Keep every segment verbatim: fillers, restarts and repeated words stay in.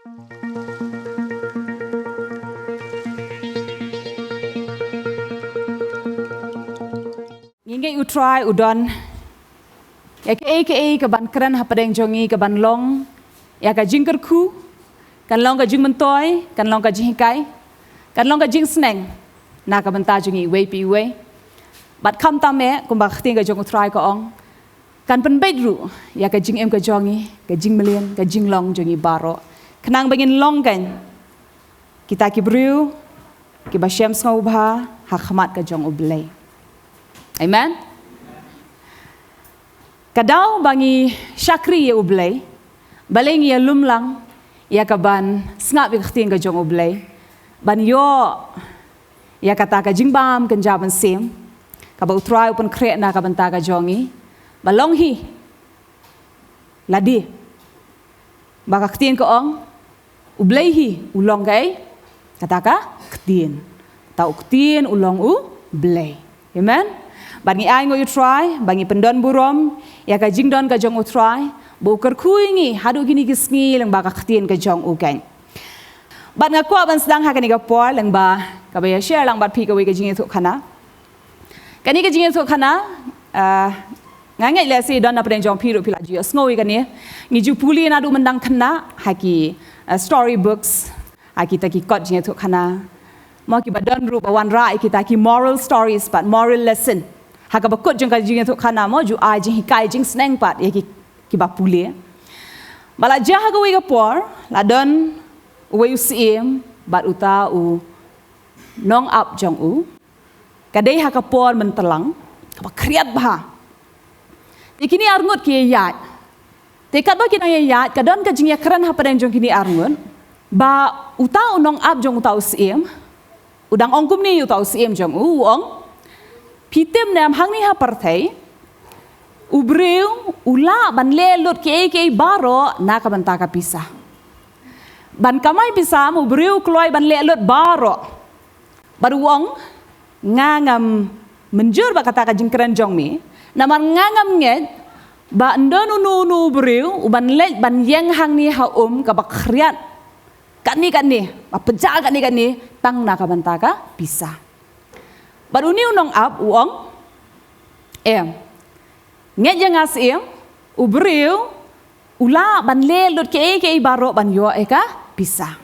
Ngi ngeit U Trai u don ïa kaei kaei kaban kren hapdeng jong ngi, kaban long ïa ka jingkyrkhu, kan long ka jingmyntoi, kan long ka jinghikai, kan long ka jingsneng na ka bynta jong ngi iwei pa iwei. Bad khamtam eh, kumba ka ktien ka jong U Trai ka ong, kan pynbeit ruh ïa ka jingim ka jong ngi, ka jingmlien, ka jinglong jong ngi baroh. Khnang ba ngin long kan kita ki briew kiba shem sngewbha ha khmat ka jong U Blei. Amen. Ka daw ba ngi shakri ïa U Blei, balei ngi ïalum lang ïa kaban sngap ïa ka ktien ka jong U Blei, ban ïoh ïa kata ka jingbam kynja mynsiem kaba U Trai u pynkhreh na ka bynta ka jong ngi, ba long hi lade ba ka ktien ka ong, U Blei hi u long kaei? Kata ka ktien. Te U Ktien u long U Blei. Amen. Bad ngi ai nguh ïa U Trai ba ngi pyndon burom ïa ka jingdon ka jong U Trai ba u kyrkhu ïa ngi haduh kine ki sngi lyngba ka ktien ka jong u kan. Bad nga kwah ban sdang ha kane ka por lyngba kaba ïa share lang bad phi kawei ka jingïathuhkhana. Kane ka jingïathuhkhana, ah, nga ngeit lehse don na pdeng jong phi ruh phi la ju ïohsngew ïa kane. Ngi ju pule naduh mynta khynnah ha ki, ah, story books, ha kita ki kot jingïathuhkhana. Mo, kiba don ruh ba wanrah ïa kita ki moral stories bad moral lesson ha kaba kut jong ka jingïathuhkhana, mo, ju ai jinghikai jingsneng pat ïa ki, kiba pule. Ba la jia ha kawei ka por, la don uwei u syiem bad uta u nongap jong u. Ka dei ha ka por myntlang kaba khriat bha. Te kine arngut ki ïaid. Te katba ki dang ïaid, ka don ka jingïakren hapdeng jong kine arngut ba uta u nongap jong uta u syiem u dang ong kumne ïa uta u syiem jong u, u ong, phi tip ne em, hangne ha pyrthei u briew u lah ban leh lut kiei kiei baroh na ka bynta ka pisa. Ban kamai pisa mo, u briew u kloi ban leh lut baroh. Bad u ong, nga ngam mynjur bad kata ka jingkren jong me, namar nga ngam ngeit ba yn don uno uno u briew uban leit ban ïeng hangne ha um kaba khriat katne katne, ba pynjah katne katne tang na ka bynta ka pisa. Bad une u nongap u ong, em, ngeit ïa nga syiem, u briew u lah ban leh lut kiei kiei baroh ban ïoh ïa ka pisa.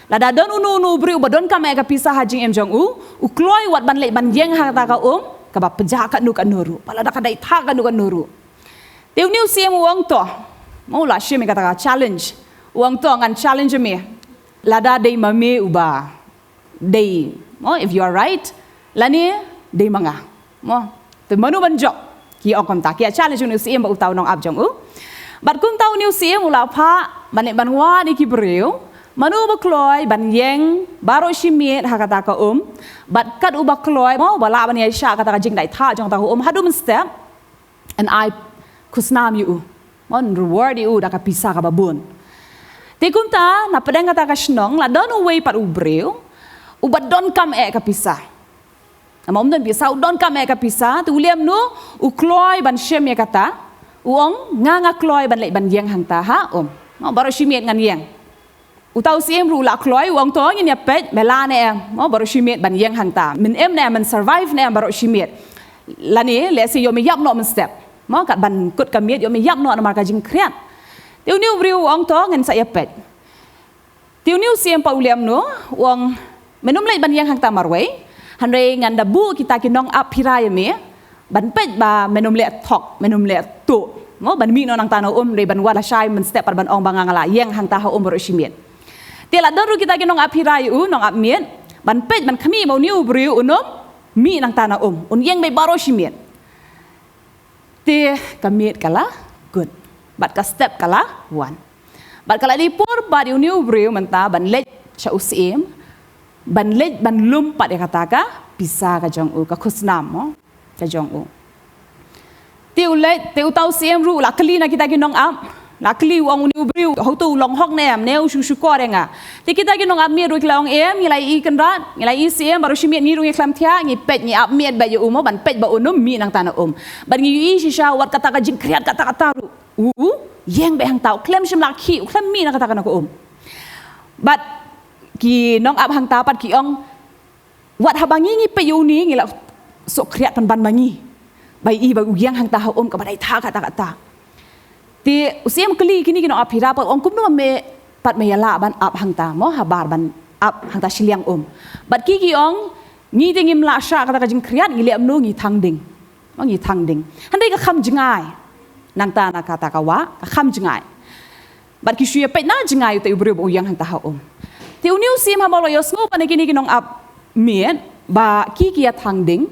Lada don uno uno u briew uba donkam ïa ka pisa ha jingim jong u, u kloi wat ban leit ban ïeng ha kata ka um kaba pynjah katno katno ruh, ba lada ka dei thah katno katno ruh. Te une u syiem u ong to, mo, u la shim ïa kata ka challenge. U ong to, ngan challenge me, lada dei ma me uba dei, mo, if you are right, lane dei ma nga, mo. Te mano ban jop? Ki ong kumta, ki ïa challenge une u syiem bad uta u nongap jong u. Bad kumta une u syiem u la phah ban leit ban wad ïa ki briew, mano ba kloi ban ïeng baroh shi miet ha kata ka um, bad kat uba kloi, mo, ba lah ban ïaishah kata ka jingdei thah jong kata ka um haduh mynstep, yn ai khusnam ïa u, mo, yn reward ïa u da ka pisa kaba bun. Te kumta na pdeng kata ka shnong la don uwei pat u briew uba donkam eh ka pisa. Namar um don pisa, u donkam eh ka pisa, te u leh kumno? U kloi ban shim ïa kata. U ong, nga nga kloi ban leit ban ïeng hangta ha um, mo, baroh shi miet ngan ïeng. Uta u syiem ruh u la kloi, u ong to, ngin ïa peit, me lah ne em, mo, baroh shi miet ban ïeng hangta. Men im ne em, men survive ne em baroh shi miet, lane lehse ïoh me ïap noh mynstep, mo, kat ban kut ka miet ïoh me ïap noh namar ka jingkhriat. Te une u briew u ong to, ngin sa ïa peit. Te une u syiem pat u leh kumno? U ong, men ym leit ban ïeng hangta marwei, hynrei ngan da buh kita ki nongap phira ïa me ban peit ba men ym leh thok, men ym leh tuh, mo, ban mih noh nangta na um, hynrei ban wad lashai mynstep pat ban ong ba nga nga la ïeng hangta ha um baroh shi miet. Te la don ruh kita ki nongap phira ïa u, nongap miet, ban peit ban khmih ba une u briew un ym mih nangta na um, un ïeng beit baroh shi miet. Te ka miet ka la kut bad ka step ka la wan. Bad ka la dei por pat ïa une u briew mynta ban leit sha u syiem, ban leit ban lum pat ïa kata ka pisa ka jong u, ka khusnam, mo, ka jong u. Te u leit, te uta u syiem ruh u la kylli na kita ki nongap, la kylli, u ong une u briew, hato u long hok ne em, ne u shu shukor ïa nga? Te kita ki nongap miet ruh ki la ong, em, ngi la ïohi Kynrad, ngi la ïohi syiem, baroh shi miet ngi ruh ngi khlem thiah, ngi peit, ngi ap miet beit ïa u, mo, ban peit ba un ym mih nangta na um. Bad ngi ïohi shisha wat kata ka jingkhriat katta katta ruh u, u ïeng beit hangta, u khlem shym la khih, u khlem mih na kata ka, na ka um. Bad ki nong ap hangta pat ki ong, wat haba ngi ngi peit ïa une ngi la suk khriat pynban ma ngi. Ba i ba u ïeng hangta ha um kaba dei thah kata kata. Te u Syiem u kylli kine ki nong ap phira pat, ong kumno me pat me ïa lah ban ap hangta mo, habar ban ap hangta shiliang um. Bad ki ki ong, ngi te ngim lah shah kata ka jingkhriat, ngi leh kumno, ngi thang ding. Mo, ngi thang ding. Hynrei ka kham jngai. Nangta na kata ka wah, ka kham jngai. Bad ki shu ïa peit na jngai uta u briew ba u ïeng hangta ha um. Te une u Syiem haba u la ïohsngew pat na kine ki nong ap miet ba ki ki ïa thang ding,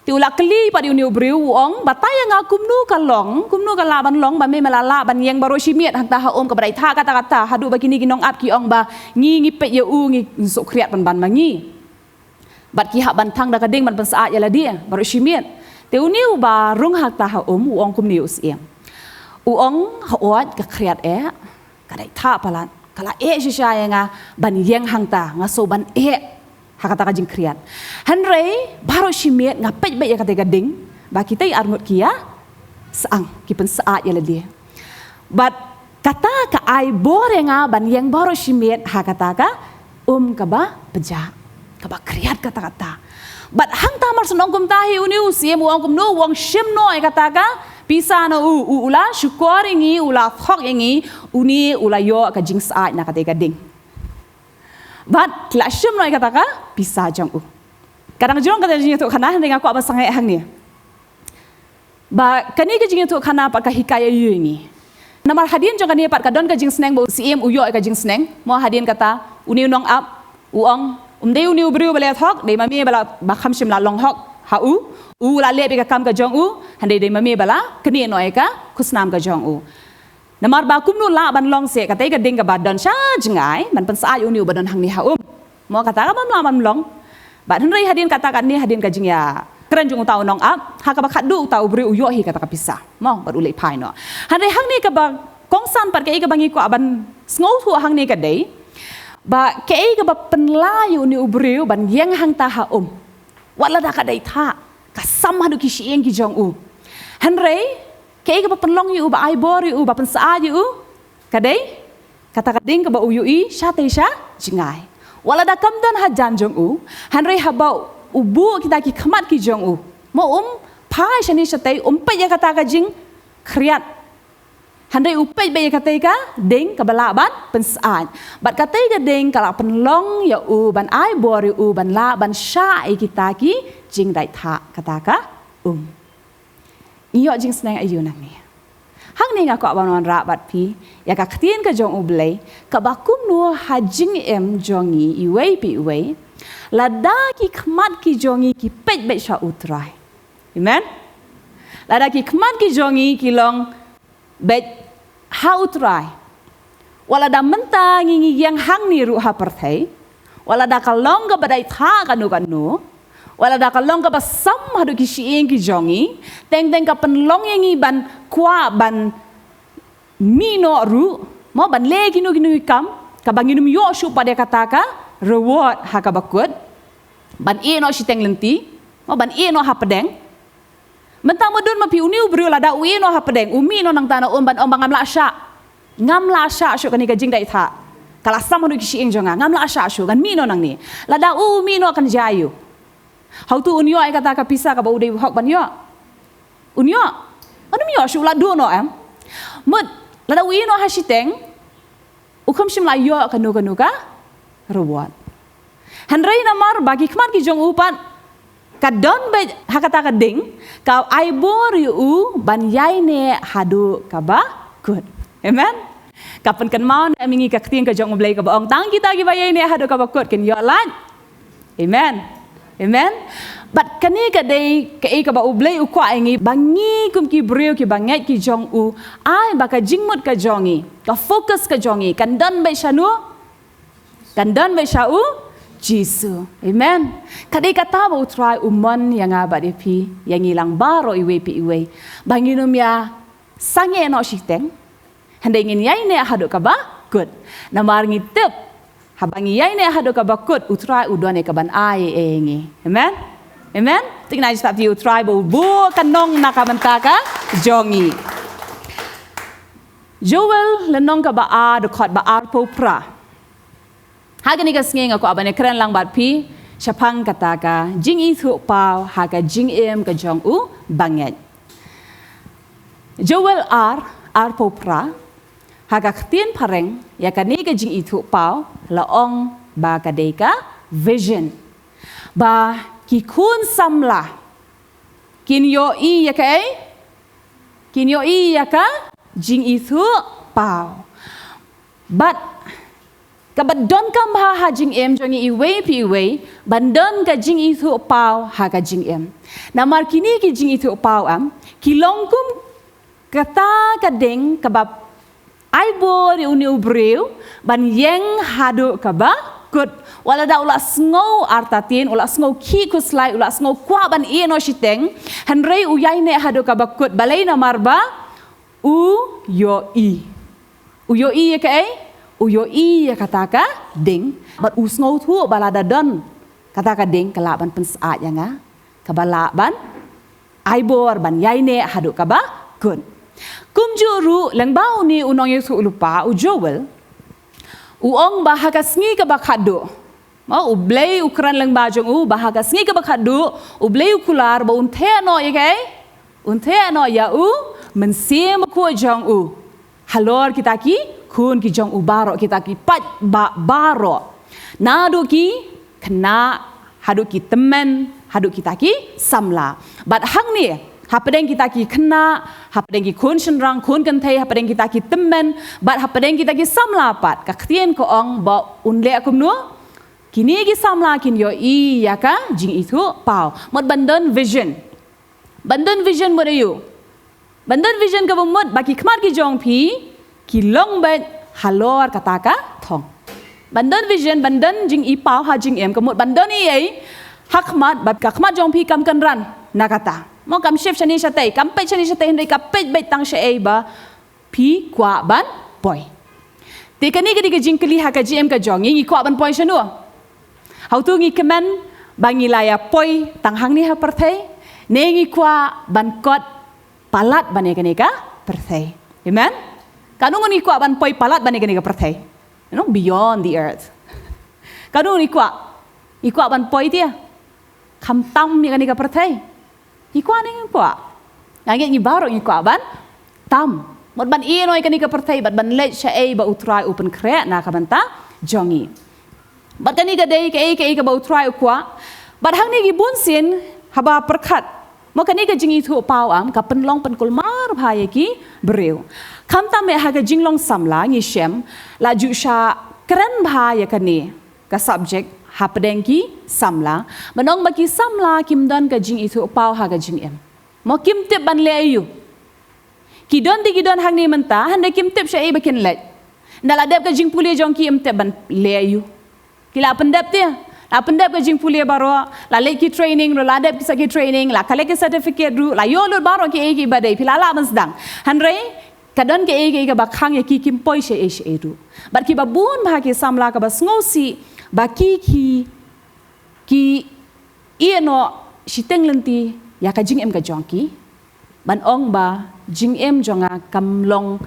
te u la kylli pat ïa une u briew u ong, batai ïa nga kumno ka long, kumno ka lah ban long ba me me la lah ban ïeng baroh shi miet hangta ha um kaba dei thah kata kata, haduh ba kine ki nong ap ki ong ba ngi ngi peit ïa u ngi suk khriat pynban ma ngi. Bad ki hap ban thang da ka ding ban pynsyaid ïa lade baroh shi miet. Te une uba rung hangta ha um u ong kumne ïa u Syiem. U ong, hooid ka khriat eh ka dei thah palat, ka la eh shisha ïa nga ban ïeng hangta, nga sngew ban eh ha kata ka jingkhriat. Hynrei baroh shi miet nga peit beit ïa katei ka ding ba kitei arngut ki ïa syang, ki pynsyaid ïa lade. Bad kata ka ai bor ïa nga ban ïeng baroh shi miet ha kata ka um kaba pjah, kaba khriat kata kata. Bad hangta mar shu ong kumta hi une u Syiem u ong kumno, u ong shim noh ïa kata ka pisa na u, u, u la shukor ïa ngi, u la thok ïa ngi, une u la ïoh ka jingsyaid na katei ka ding. Bad ki la shim noh ïa kata ka pisa jong u. Ka dang jrong kata ka jingïathuhkhana, hynrei nga kwah ban sangeh hangne. Ba kane ka jingïathuhkhana pat ka hikai aïu ïa ngi. Namar hadien jong kane pat ka don ka jingsneng ba u Syiem u ïoh ïa ka jingsneng. Mo hadien kata, une u nong ap, u ong, um dei une u briew ba la ïathuh, dei ma me ba la, ba kham shym la long hok ha u, u la leh beit ka kam ka jong u, hynrei dei ma me ba la knieh noh ïa ka khusnam ka jong u. Namar ba kumno lah ban long seh katei ka ding kaba don sha jngai, ban pynsyaid une uba don hangne ha um. Mo kata ka bym lah ban long. Bad hynrei hadien kata katne hadien ka jingïakren jong uta u nong ap, ha kaba khatduh uta u briew u ïoh hi kata ka pisa. Mo bad u leit phai noh. Hynrei hangne kaba kongsan pat kaei kaba ngi kwah ban sngewthuh hangne ka dei ba kaei kaba pynlait ïa une u briew ban ïeng hangta ha um. Wat lada ka dei thah, ka sam haduh ki shyieng ki jong u. Hynrei kaei kaba pynlong ïa u, ba ai bor ïa u, ba pynsyaid ïa u, ka dei kata ka ding kaba u ïohi shatei sha jngai. Wat lada kam don hajan jong u, hynrei haba u buh kita ki khmat ki jong u, mo um phai shane shatei, um peit ïa kata ka jingkhriat. Hynrei u peit beit ïa katei ka ding kaba lah ban pynsyaid. Bad katei ka ding ka la pynlong ïa u ban ai bor ïa u ban lah ban shah ïa kita ki jingdait thah kata ka um. Ngi ïoh jingsneng aïu nangne? Hangne nga kwah ban wanrah bad phi ïa ka ktien ka jong U Blei kaba kumno ha jingim jong ngi iwei pa iwei, lada ki khmat ki jong ngi ki peit beit sha U Trai. Amen. Lada ki khmat ki jong ngi ki long beit ha U Trai. Wat lada mynta ngi ngi ïeng hangne ruh ha pyrthei, wat lada ka long kaba dait ha kano kano, wat lada ka long kaba sam haduh ki shyieng ki jong ngi, teng teng ka pynlong ïa ngi ban kwah ban mih noh ruh, mo, ban leh kino kino ki kam kaba nginym ïoh shuh pat ïa kata ka reward ha kaba kut, ban ïeh noh shiteng lynti, mo, ban ïeh noh hapdeng. Mynta mudui ma phi, une u briew lada u ïeh noh hapdeng, u mih noh nangta na um ban ong ba ngam lah shah. Ngam lah shah shuh kane ka jingdait thah. Ka la sam haduh ki shyieng jong nga, ngam lah shah shuh, ngan mih noh nangne. Lada u mih noh kan jia aïu? Hato un ïoh ïa kata ka pisa kaba u dei hok ban ïoh? Un ïoh? Unym ïoh shuh, u la duh noh em. Mut lada u ïeh noh ha shiteng, u kham shym la ïoh kano kano ka reward. Hynrei namar ba ki khmat ki jong u pat ka don beit ha kata ka ding, ka ai bor ïa u ban ïaineh haduh kaba kut. Amen. Ka pynkynmaw na ma ngi ka ktien ka jong U Blei kaba ong tang kita kiba ïaineh haduh kaba kut kin ïoh lait. Amen. Amen. Bad kane ka dei kaei kaba U Blei u kwah ïa ngi, ba ngi kum ki briew kiba ngeit ki jong u, ai ba ka jingmut ka jong ngi, ka focus ka jong ngi kan don beit shano? Kan don beit sha U Jisu. Amen. Ka dei kata ba U Trai u mon ïa nga bad ïa phi, ïa ngi lang baroh iwei pa iwei, ba nginym ïa sangeh noh shiteng, hynrei ngin ïaineh haduh kaba kut. Namar ngi tip haba ngi ïaineh haduh kaba kut, U Trai u don ïa kaban ai ïa ngi. Amen. Amen. Te ngin ai jingstad ïa U Trai ba u buh ka nong na ka bynta ka jong ngi. Joel lynnong kaba ar, dkhot ba arphew phra. Ha kane ka sngi nga kwah ban ïakren lang bad phi shaphang kata ka jingithuhpaw ha ka jingim ka jong u bangeit. Joel ar, arphew phra, ha ka ktien phareng ïa kane ka jingithuhpaw la ong ba ka dei ka vision. Ba ki khun samla kin ïohi ïa kaei? Kin ïohi ïa ka jingithuhpaw. Bad kaba donkam bha ha jingim jong ngi iwei pa iwei ban don ka jingithuhpaw ha ka jingim. Namar kine ki jingithuhpaw em ki long kum kata ka ding kaba ai bor ïa une u briew ban ïeng haduh kaba kut. Wat la da u la sngew artatien, u la sngew khih khuslai, u la sngew kwah ban ïehnoh shiteng, hynrei u ïaineh haduh kaba kut. Balei? Namar ba u ïohi. U ïohi ïa kaei? U ïohi ïa kata ka ding. Bad u sngewthuh ba la da don kata ka ding ka lah ban pynsyaid ïa nga, kaba lah ban ai bor ban ïaineh haduh kaba kut. Kumjuh ruh lyngba une u nongïathuhlypa u Joel, u ong ba ha ka sngi kaba khatduh, mo, U Blei u kren lyngba jong u ba ha ka sngi kaba khatduh U Blei u kular ba un theh noh ïa kaei? Un theh noh ïa u Mynsiem Bakhuid jong u halor kita ki khun ki jong u baroh, kita ki paidbah baroh, naduh ki khynnah haduh ki tymmen, haduh kita ki samla. Bad hangne, hapdeng kita ki khynnah, hapdeng ki khun shynrang, khun kynthei, hapdeng kita ki tymmen, bad hapdeng kita ki samla pat, ka ktien ka ong ba un leh kumno? Kine ki samla kin ïohi ïa ka jingithuhpaw. Mut ban don vision. Ban don vision mut aïu? Ban don vision kaba mut ba ki khmat ki jong phi ki long beit halor kata ka thong. Ban don vision, ban don jingipaw ha jingim ka mut ban don ei ei ha khmat, ba ka khmat jong phi kam kynran na kata. Mo, kam shift shane shatei, kam peit shane shatei, hynrei ka peit beit tang shaei ba phi kwah ban poi. Te kane ka dei ka jingkylli ha ka jingim ka jong ngi, ngi kwah ban poi shano? Hato ngi kmen ba ngi la ïa poi tang hangne ha pyrthei, ne ngi kwah ban kot palat ban ïa kane ka pyrthei? Amen. Katno ngut ngi kwah ban poi palat ban ïa kane ka pyrthei? You know, beyond the earth. Katno ngut ngi kwah? Ngi kwah ban poi te, khamtam ïa kane ka pyrthei. Ngi kwah ne ngim kwah? Nga ngeit ngi baroh ngi kwah ban tam. Mut ban ïehnoh ïa kane ka pyrthei bad ban leit shaei ba U Trai u pynkhreh na ka bynta jong ngi. Bad kane ka dei kaei kaei kaba U Trai u kwah. Bad hangne ki bun sien haba pyrkhat, mo, kane ka jingithuhpaw em ka pynlong pynkulmar bha ïa ki briew. Khamtam eh ha ka jinglong samla, ngi shem la ju shah kren bha ïa kane ka subject hapdeng ki samla. Ban ong ba ki samla kim don ka jingithuhpaw ha ka jingim. Mo, kim tip ban leh aïu. Ki don te ki don hangne mynta, hynrei kim tip shaei ba kin leit. Ynda la dep ka jingpule jong ki, kim tip ban leh aïu. Ki la pyndep te, la pyndep ka jingpule baroh, la leit ki training ruh, la dep ki sa ki training, la collect ki certificate ruh, la ïoh lut baroh kiei kiei ba dei, phi la lah ban sdang. Hynrei ka don kaei kaei kaba khang ïa ki, kim poi shaei shaei ruh. Bad kiba bun bha ki samla kaba sngewsih ba ki, ki, ki ïehnoh shiteng lynti ïa ka jingim ka jong ki, ban ong ba jingim jong nga kam long,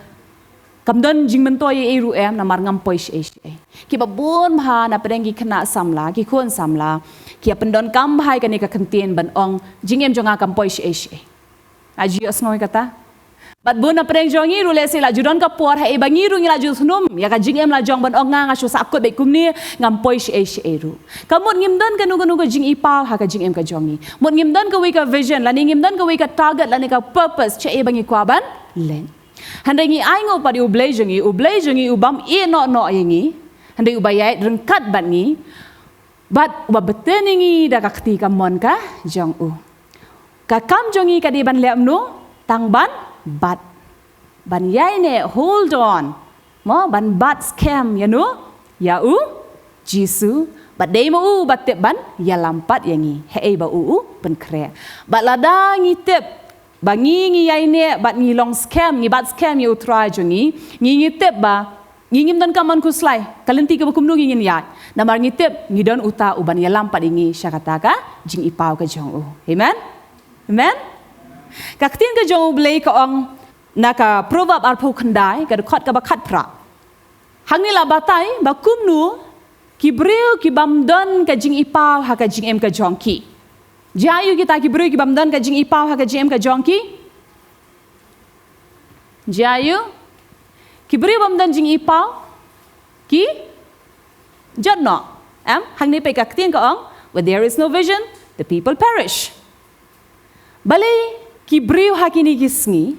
kam don jingmyntoi ei ei ruh em, namar ngam poi shaei shaei. Kiba bun bha napdeng ki khynnah samla, ki khun samla, ki ïa pyndonkam bha ïa kane ka kyntien ban ong jingim jong nga kam poi shaei shaei. Nga ju ïohsngew ïa kata. Bad bun napdeng jong ngi ruh lehse la ju don ka por haei ba ngi ruh ngi la ju sngew ïa ka jingim la jong ban ong nga, nga shu sahkut beit kumne, ngam poi shaei shaei ruh. Ka mut ngim don kano kano ka jingipaw ha ka jingim ka jong ngi. Mut ngim don kawei ka vision, lane ngim don kawei ka target, lane ka purpose shaei ba ngi kwah ban leit. Hynrei ngi ainguh pat ïa U Blei jong ngi, U Blei jong ngi u bym ïehnoh noh ïa ngi. Hynrei uba ïaid ryngkat bad ngi. Bad uba bteng ïa ngi da ka kti kamon ka jong u. Ka kam jong ngi ka dei ban leh kumno? Tang ban bat. Ban ïaineh, hold on. Mo, ban bat skhem ïano? Ïa U Jisu. Bad dei ma u uba tip ban ïalam pat ïa ngi haei ba u u pynkhreh. Bad lada ngi tip ba ngi, ngi ïaineh bad ngi long skhem, ngi bat skhem ïa U Trai jong ngi, ngi, ngi tip ba ngi ngim donkam ban khuslai ka lynti kaba kumno ngi ngin ïaid. Namar ngi tip ngi don uta uban ïalam pat ïa ngi sha kata ka jingipaw ka jong u. Amen. Amen. Ka ktien ka jong U Blei ka ong na ka Proverb arphew khyndai, ka dkhot kaba khatphra. Hangne la batai ba kumno Ki briew ki bym don ka jingïpaw ha ka jingim ka jong ki. Jia ïa kita ki briew ki bym don ka jingïpaw ha ka jingim ka jong ki. Jia ïa ki briew bym don jingïpaw ki jot noh. Em, hangne pat ka ktien ka ong, "Where there is no vision, the people perish." Balei ki briew ha kine ki sngi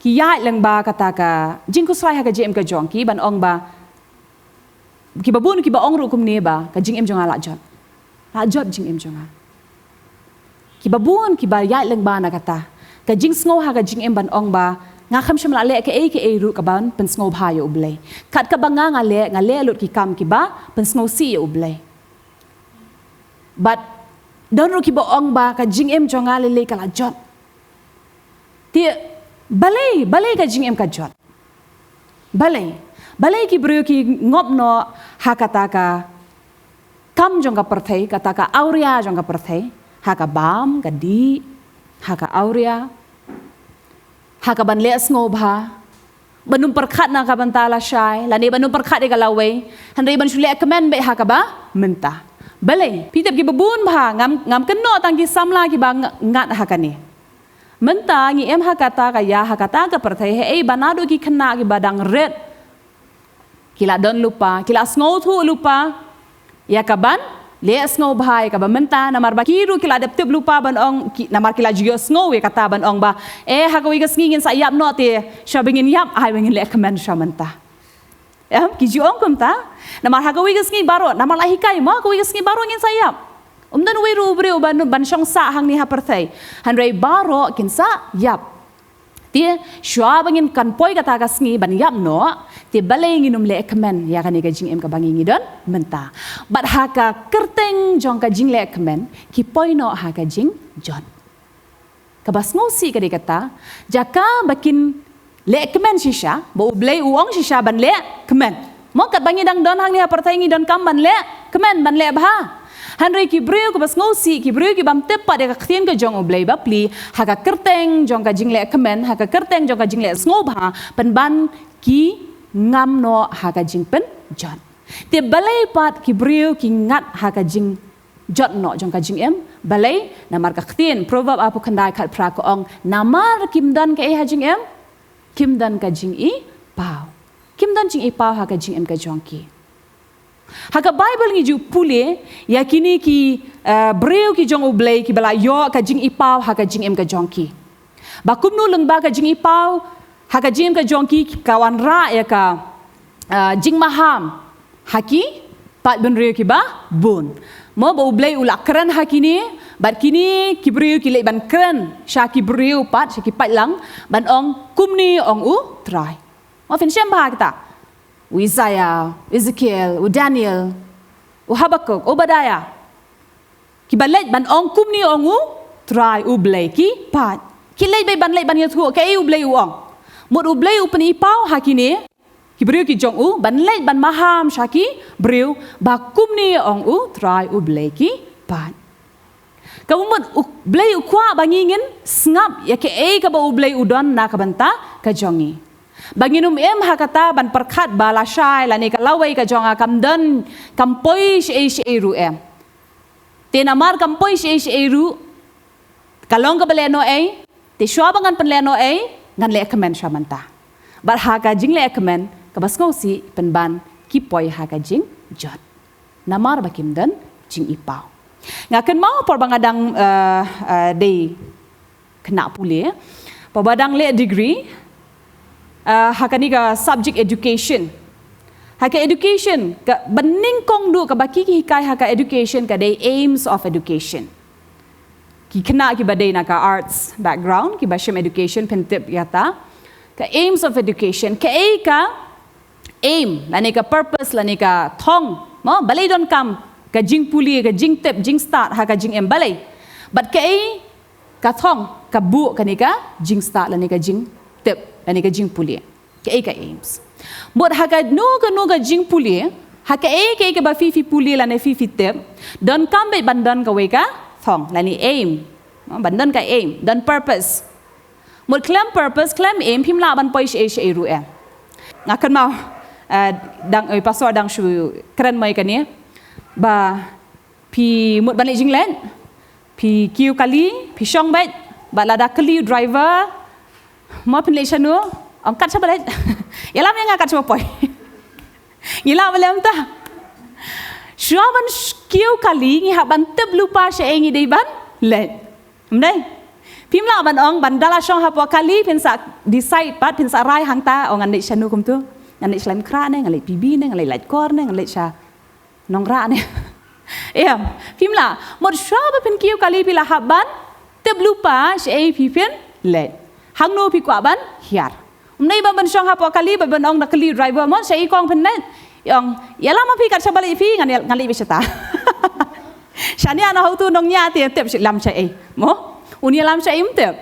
ki ïaid lyngba kata ka jingkhuslai ha ka jingim ka jong ki, ban ong ba, kiba bun kiba ong ruh kumne ba, ka jingim jong nga la jot. La jot jingim jong nga. Kiba bun kiba ïaid lyngba na kata ka jingsngew ha ka jingim ban ong ba, nga kham shym la leh kaei kaei ruh kaban pynsngewbha ïa U Blei. Kat kaba nga nga leh, nga leh lut ki kam kiba pynsngewsih ïa U Blei. Bad don ruh kiba ong ba ka jingim jong nga lei lei ka la jot. Te balei, balei ka jingim ka jot? Balei, balei ki briew ki ngop noh ha kata ka kam jong ka pyrthei, kata ka awria jong ka pyrthei, ha ka bam, ka dih, ha ka awria, ha kaban leh sngewbha, ban ym pyrkhat na ka bynta lashai, lane ban ym pyrkhat ïa ka lawei, hynrei ban shu leh kmen beit ha kaba mynta. Balei, phi tip kiba bun bha, ngam, ngam kynnoh tang ki samla kiba ng-, ngat ha kane. Mynta ngi im ha kata ka ïa, ha kata ka pyrthei, hei, ba naduh ki khynnah kiba dang rit, ki la don lypa, ki la sngewthuh lypa ïa kaban leh sngewbha ïa kaba mynta, namar ba ki ruh ki la dep tip lypa ban ong, ki, namar ki la ju ïohsngew ïa kata ban ong ba, eh, ha kawei ka sngi ngin sa ïap noh, te shwa ba ngin ïap, ai ba ngin leh kmen shwa mynta. Em, ki ju ong kumta. Namar ha kawei ka sngi baroh, namar la hikai mo, ha kawei ka sngi baroh ngin sa ïap. Ym don uwei ruh u briew ban, ban shong sah hangne ha pyrthei. Hynrei baroh kin sa ïap. Te shwa ba ngin kan poi kata ka sngi ban ïap noh, te balei ngin ym leh kmen ïa kane ka jingim kaba ngi ngi don mynta. Bad ha ka kyrteng jong ka jingleh kmen, ki poi noh ha ka jingjot. Kaba sngewsih ka dei kata, jaka ba kin leh kmen shisha, ba U Blei u ong shisha ban leh kmen. Mo, katba ngi dang don hangne ha pyrthei ngi donkam ban leh kmen, ban leh bha. Hynrei ki briew kiba sngewsih, ki briew ki bym tip pat ïa ka ktien ka jong U Blei bapli, ha ka kyrteng jong ka jingleh kmen, ha ka kyrteng jong ka jingleh sngewbha, pynban ki ngam noh ha ka jingpynjot. Te balei pat ki briew ki ngat ha ka jing jot noh jong ka jingim, balei, namar ka ktien Proverb arphew khyndai khatphra ka ong, namar kim don kaei ha jingim, kim don ka jingïpaw. Kim don jingïpaw ha ka jingim ka jong ki. Ha ka Baibl ngi ju pule ïa kine ki, eh, briew ki jong U Blei kiba la ïoh ka jingïpaw ha ka jingim ka jong ki. Ba kumno lyngba ka jingïpaw ha ka jingim ka jong ki ka wanrah ïa ka, ah, jingmaham ha ki paid bynriew kiba bun. Mo, ba U Blei u la kren ha kine, bad kine ki briew ki leit ban kren sha ki briew pat, sha ki paidlang, ban ong, kumne ong U Trai. Mo, phin shem bha kita. U Isaiah, Ezekiel, u Daniel, u Habakuk, u Obadiah. Kiba leit ban ong kumne ong U Trai U Blei ki paid. Ki leit beit ban leit ban ïathuh kaei U Blei u ong. Mut U Blei u pynïpaw ha kine ki briew ki jong u ban leit ban maham sha ki briew ba kumne ong U Trai U Blei ki paid. Kaba mut U Blei u kwah ba ngi ngin sngap ïa kaei kaba U Blei u don na ka bynta ka jong ngi. Ba ngin ym im ha kata ban pyrkhat ba lashai lane ka lawei ka jong nga kam don, kam poi shaei shaei ruh em. Te namar kam poi shaei shaei ruh, ka long kaba lehnohei, te shuwa ba ngan pynlehnohei, ngan leh kmen shuwa mynta. Bad ha ka jingleh kmen kaba sngewsih pynban ki poi ha ka jingjot. Namar ba kim don jingïpaw. Nga kynmaw por ba nga dang, eh, eh, dei khynnah pule, por ba dang leh degree, eh, ha kane ka subject education. Ha ka education, kaba nyngkong duh kaba ki, ki hikai ha ka education ka dei aims of education. Ki khynnah kiba dei na ka arts background, kiba shem education phin tip ïa kata. Ka aims of education, kaei ka aim, lane ka purpose, lane ka thong. Mo, balei donkam ka jingpule, ka jingtip, jingstad ha ka jingim, balei? Bad kaei ka thong, ka buh kane ka jingstad, lane ka jingtip, lane ka jingpule. Kaei ka aims. Mut ha kano kano ka jingpule, ha kaei kaei kaba phi phi pule lane phi phi tip, donkam beit ban don kawei ka thong, lane aim. Mo, ban don ka aim, don purpose. Mut khlem purpose, khlem aim, phim lah ban poi shaei shaei ruh em. Nga kynmaw, eh, dang, eh, pastor dang shu kren mo ïa kane. Ba phi mut ban leit jingleit, phi kiew kali, phi shong beit, bad lada kylli u driver, mo phin leit shano, ong kat shaba leit. Ïalam ïa nga kat shaba poi. Ngi lah balei mynta? Shuwa ban sh-, kiew kali ngi hap ban tip lypa shaei ngi dei ban leit. Ym dei? Phim lah ban ong ban da la shong hapoh kali phin sa decide pat, phin sa rai hangta, ong ngan leit shano kumto. Ngan leit sha Laitumkhrah ne, ngan leit P B ne, ngan leit Laitkor ne, ngan leit sha Nongrah ne. Em, phim lah. Mut shuwa ba phin kiew kali phi la hap ban tip lypa shaei phi phin leit. Hangno phi kwah ban hiar. Ym dei ba ban shong hapoh kali ba ban ong da kylli u driver, mo shaei kong phin leit. Ong, ïalam ma phi kat shaba leit phi, ngan ïa-, ngan leit beit shata. Shane ana hau tu nongñiah te tip shi lam shaei. Mo? Un ïalam shaei ym tip.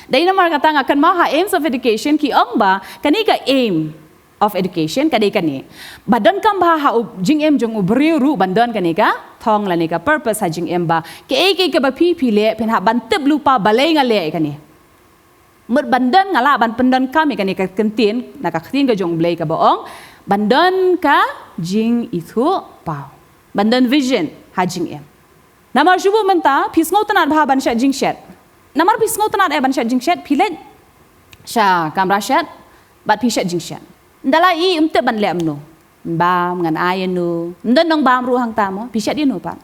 Dei namar kata nga kynmaw ha Aims of Education ki ong ba kane ka aim of education ka dei kane. Ba donkam bha ha u jingim jong u briew ruh ban don kane ka thong lane ka purpose ha jingim ba kaei kaei kaba phi phi leh phin hap ban tip lypa balei nga leh ïa kane. Mut ban don nga lah ban pyndonkam ïa kane ka ktien, na ka ktien ka jong u Blei kaba ong ban don ka jingithuhpaw. Ban don vision ha jingim. Namar shu bun mynta phi sngewtynnat bha ban shet jingshet. Namar phi sngewtynnat eh ban shet jingshet, phi leit sha kamra shet bad phi shet jingshet. Nda la i ym tip ban leh kumno. Bam ngan ai ïa no. Ym don nongbam ruh hangta mo, phi shet ïa no pat.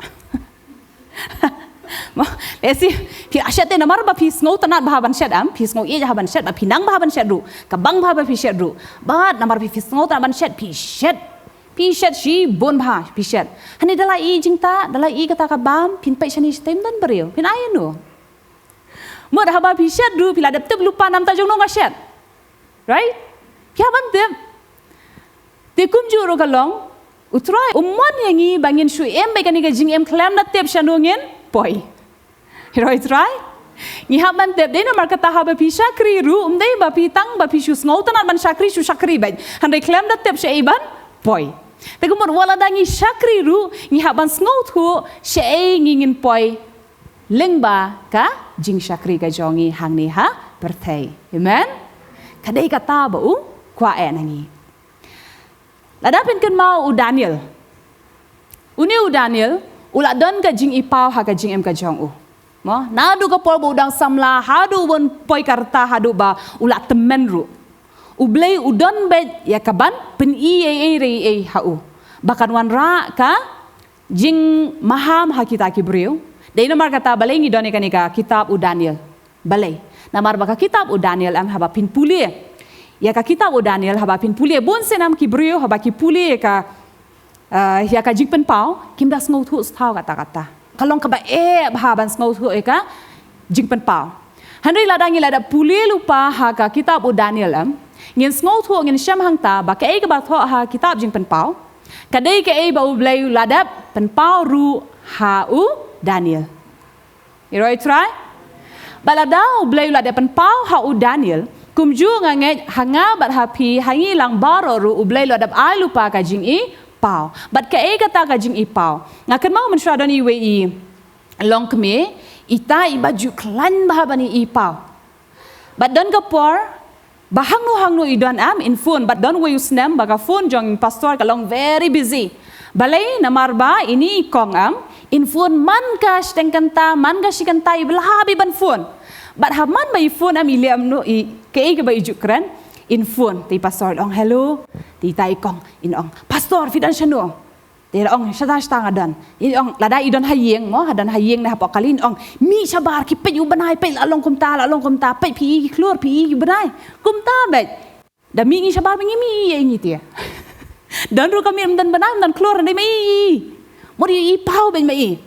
Mo, lehse phi la shet te namar ba phi sngewtynnat bha ban shet, em, phi sngew ïeit bha ban shet, ba phi nang bha ban shet ruh. Ka bang bha ba phi shet ruh. Bad namar phi, phi sngewtynnat ban shet, phi shet. Phi shet shibun bha, phi shet. Hangne da la i jingtah, da la i kata ka bam, phin peit shane shatei ym don briew, phin ai ïa no. Mut haba phi shet ruh phi la dep tip lypa namar ta jong no nga shet. Right? Phi hap ban tip. Te kumjuh ruh ka long, U Trai u mon ïa ngi ba ngin shu im beit kane ka jingim khlem da tip shano ngin poi. Hero U Trai? Ngi hap ban tip, dei namar kata haba phi shakri ruh, ym dei ba phi tang ba phi shu sngewtynnat ban shakri, shu shakri beit. Hynrei khlem da tip shaei ban poi. Te ka mut wat lada ngi shakri ruh, ngi hap ban sngewthuh shaei ngi ngin poi lyngba ka jingshakri ka jong ngi hangne ha pyrthei. Amen? Ka dei kata ba u kwah eh na ngi. Lada phin kynmaw u Daniel. Une u Daniel, u la don ka jingipaw ha ka jingim ka jong u. Mo, naduh ka por ba u dang samla, haduh ban poi ka rta, haduh ba u la tymmen ruh. U Blei u don beit ïa ka ban pyni ei ei re ei ha u. Ba kan wanrah ka jingmaham ha kita ki briew. Dei namar kata balei ngi don ïa kane ka kitab u Daniel. Balei? Namar ba ka kitab u Daniel em haba phin pule. Ïa ka kitab u Daniel haba phin pule. Bun sien em ki briew haba ki pule ïa ka, eh, ïa ka jingpynpaw, kim da sngewthuh shuh kata kata. Ka long kaba eh bha ban sngewthuh ïa ka jingpynpaw. Hynrei lada ngi la dep pule lypa ha ka kitab u Daniel em, ngin sngewthuh ngin shem hangta ba kaei kaba thoh ha kitab jingpynpaw. Ka dei kaei ba u Blei u la dep pynpaw ruh ha u Daniel. Hero U Trai? Bad lada u Blei u la dep pynpaw ha u Daniel, kumjuh nga ngeit ha nga bad ha phi ha ngi lang baroh ruh u Blei u la dep ai lypa ka jingipaw. Bad kaei kata ka jingipaw? Nga kynmaw mynshuwa don iwei i longkmie, ita iba ju khlaiñ bha ban ipaw. Bad don ka por, ba hangno hangno i don em, in phone, bad don wei u snem, ba ka phone jong pastor ka long very busy. Balei namar ba, ini i kong em, in phone man ka shiteng kynta, man ka shi kynta, iba lah bha ban phone. Bad ha man ba i phone em, i leh em no, i, kaei kaba i ju kren, in phone, te i pastor in ong hello, te ita i kong, in ong, pastor, phi don shano? Te la ong, shata shata nga don. I ong, lada i don ha ïing mo, ha don ha ïing ne hapoh kali, in ong, mih shabar, ki peit u bnai, peit la long kumta, la long kumta, peit phi i ki khlur, phi i ki bnai. Kumta beit. Da mih ngi shabar beit ngi mih ïa ngi te. Don ruh ka mih ym don bnai, ym don khlur, dei ma i. Mut i paw beit ma i.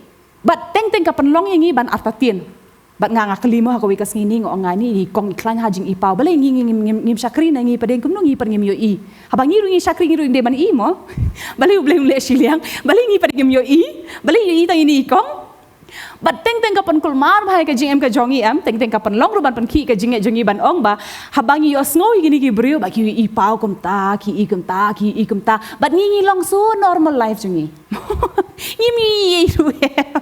Bad teng teng ka pynlong ïa ngi ban artatien. Bad nga nga kylli mo ha kawei ka sngi ni nga ong nga ni i kong i khlaiñ ha jingipaw. Balei ngi ngi ngim, ngim, ngim shakri na ngi pat dei kumno ngi pat ngim ïohi. Haba ngi ruh ngi shakri ngi ruh dei ban i mo. Balei u Blei u leh shiliang. Balei ngi pat ngim ïohi. Balei ïohi tang ini i kong. Bad teng teng ka pynkulmar bha ïa ka jingim ka jong ngi em. Teng teng ka pynlong ruh ban pynkhih ka jingngeit jong ngi ban ong ba. Haba ngi ïohsngew ïa kine ki briew ba ki ipaw kumta, ki i kumta, ki i kumta. Bad ngi ngi long so normal life jong ngi. Ngim ïohi ruh em.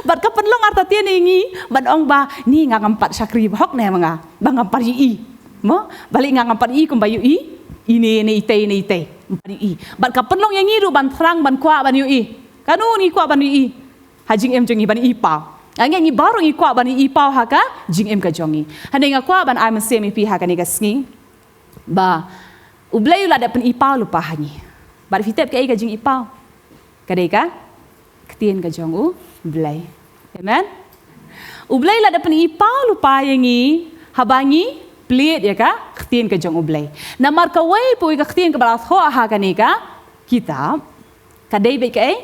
Bad ka pynlong artatien ïa ngi, ban ong ba, ni nga ngam pat shakri bahok ne ma nga, ba ngam pat ïohi. Mo, balei nga ngam pat ïohi kumba ïohi ine ne itei ne itei. Ban ïohi. Bad ka pynlong ïa ngi ruh ban thrang ban kwah ban ïohi. Kano ngi kwah ban ïohi ha jingim jong ngi, ban ïohi paw. Nga ngeit ngi baroh ngi kwah ban ïohi paw ha ka jingim ka jong ngi. Hynrei nga kwah ban ai mynsiem ïa phi ha kane ka sngi ba U Blei u la dep pynïohi paw lypa ha ngi. Bad phi tip kaei ka jingïohi paw? Ka dei ka ktien ka jong U Blei. Amen. U Blei la dep pynïohi paw lypa ïa ngi haba ngi plied ïa ka ktien ka jong U Blei. Namar kawei pa kawei ka ktien kaba la thoh ha kane ka kitab, ka dei beit kaei?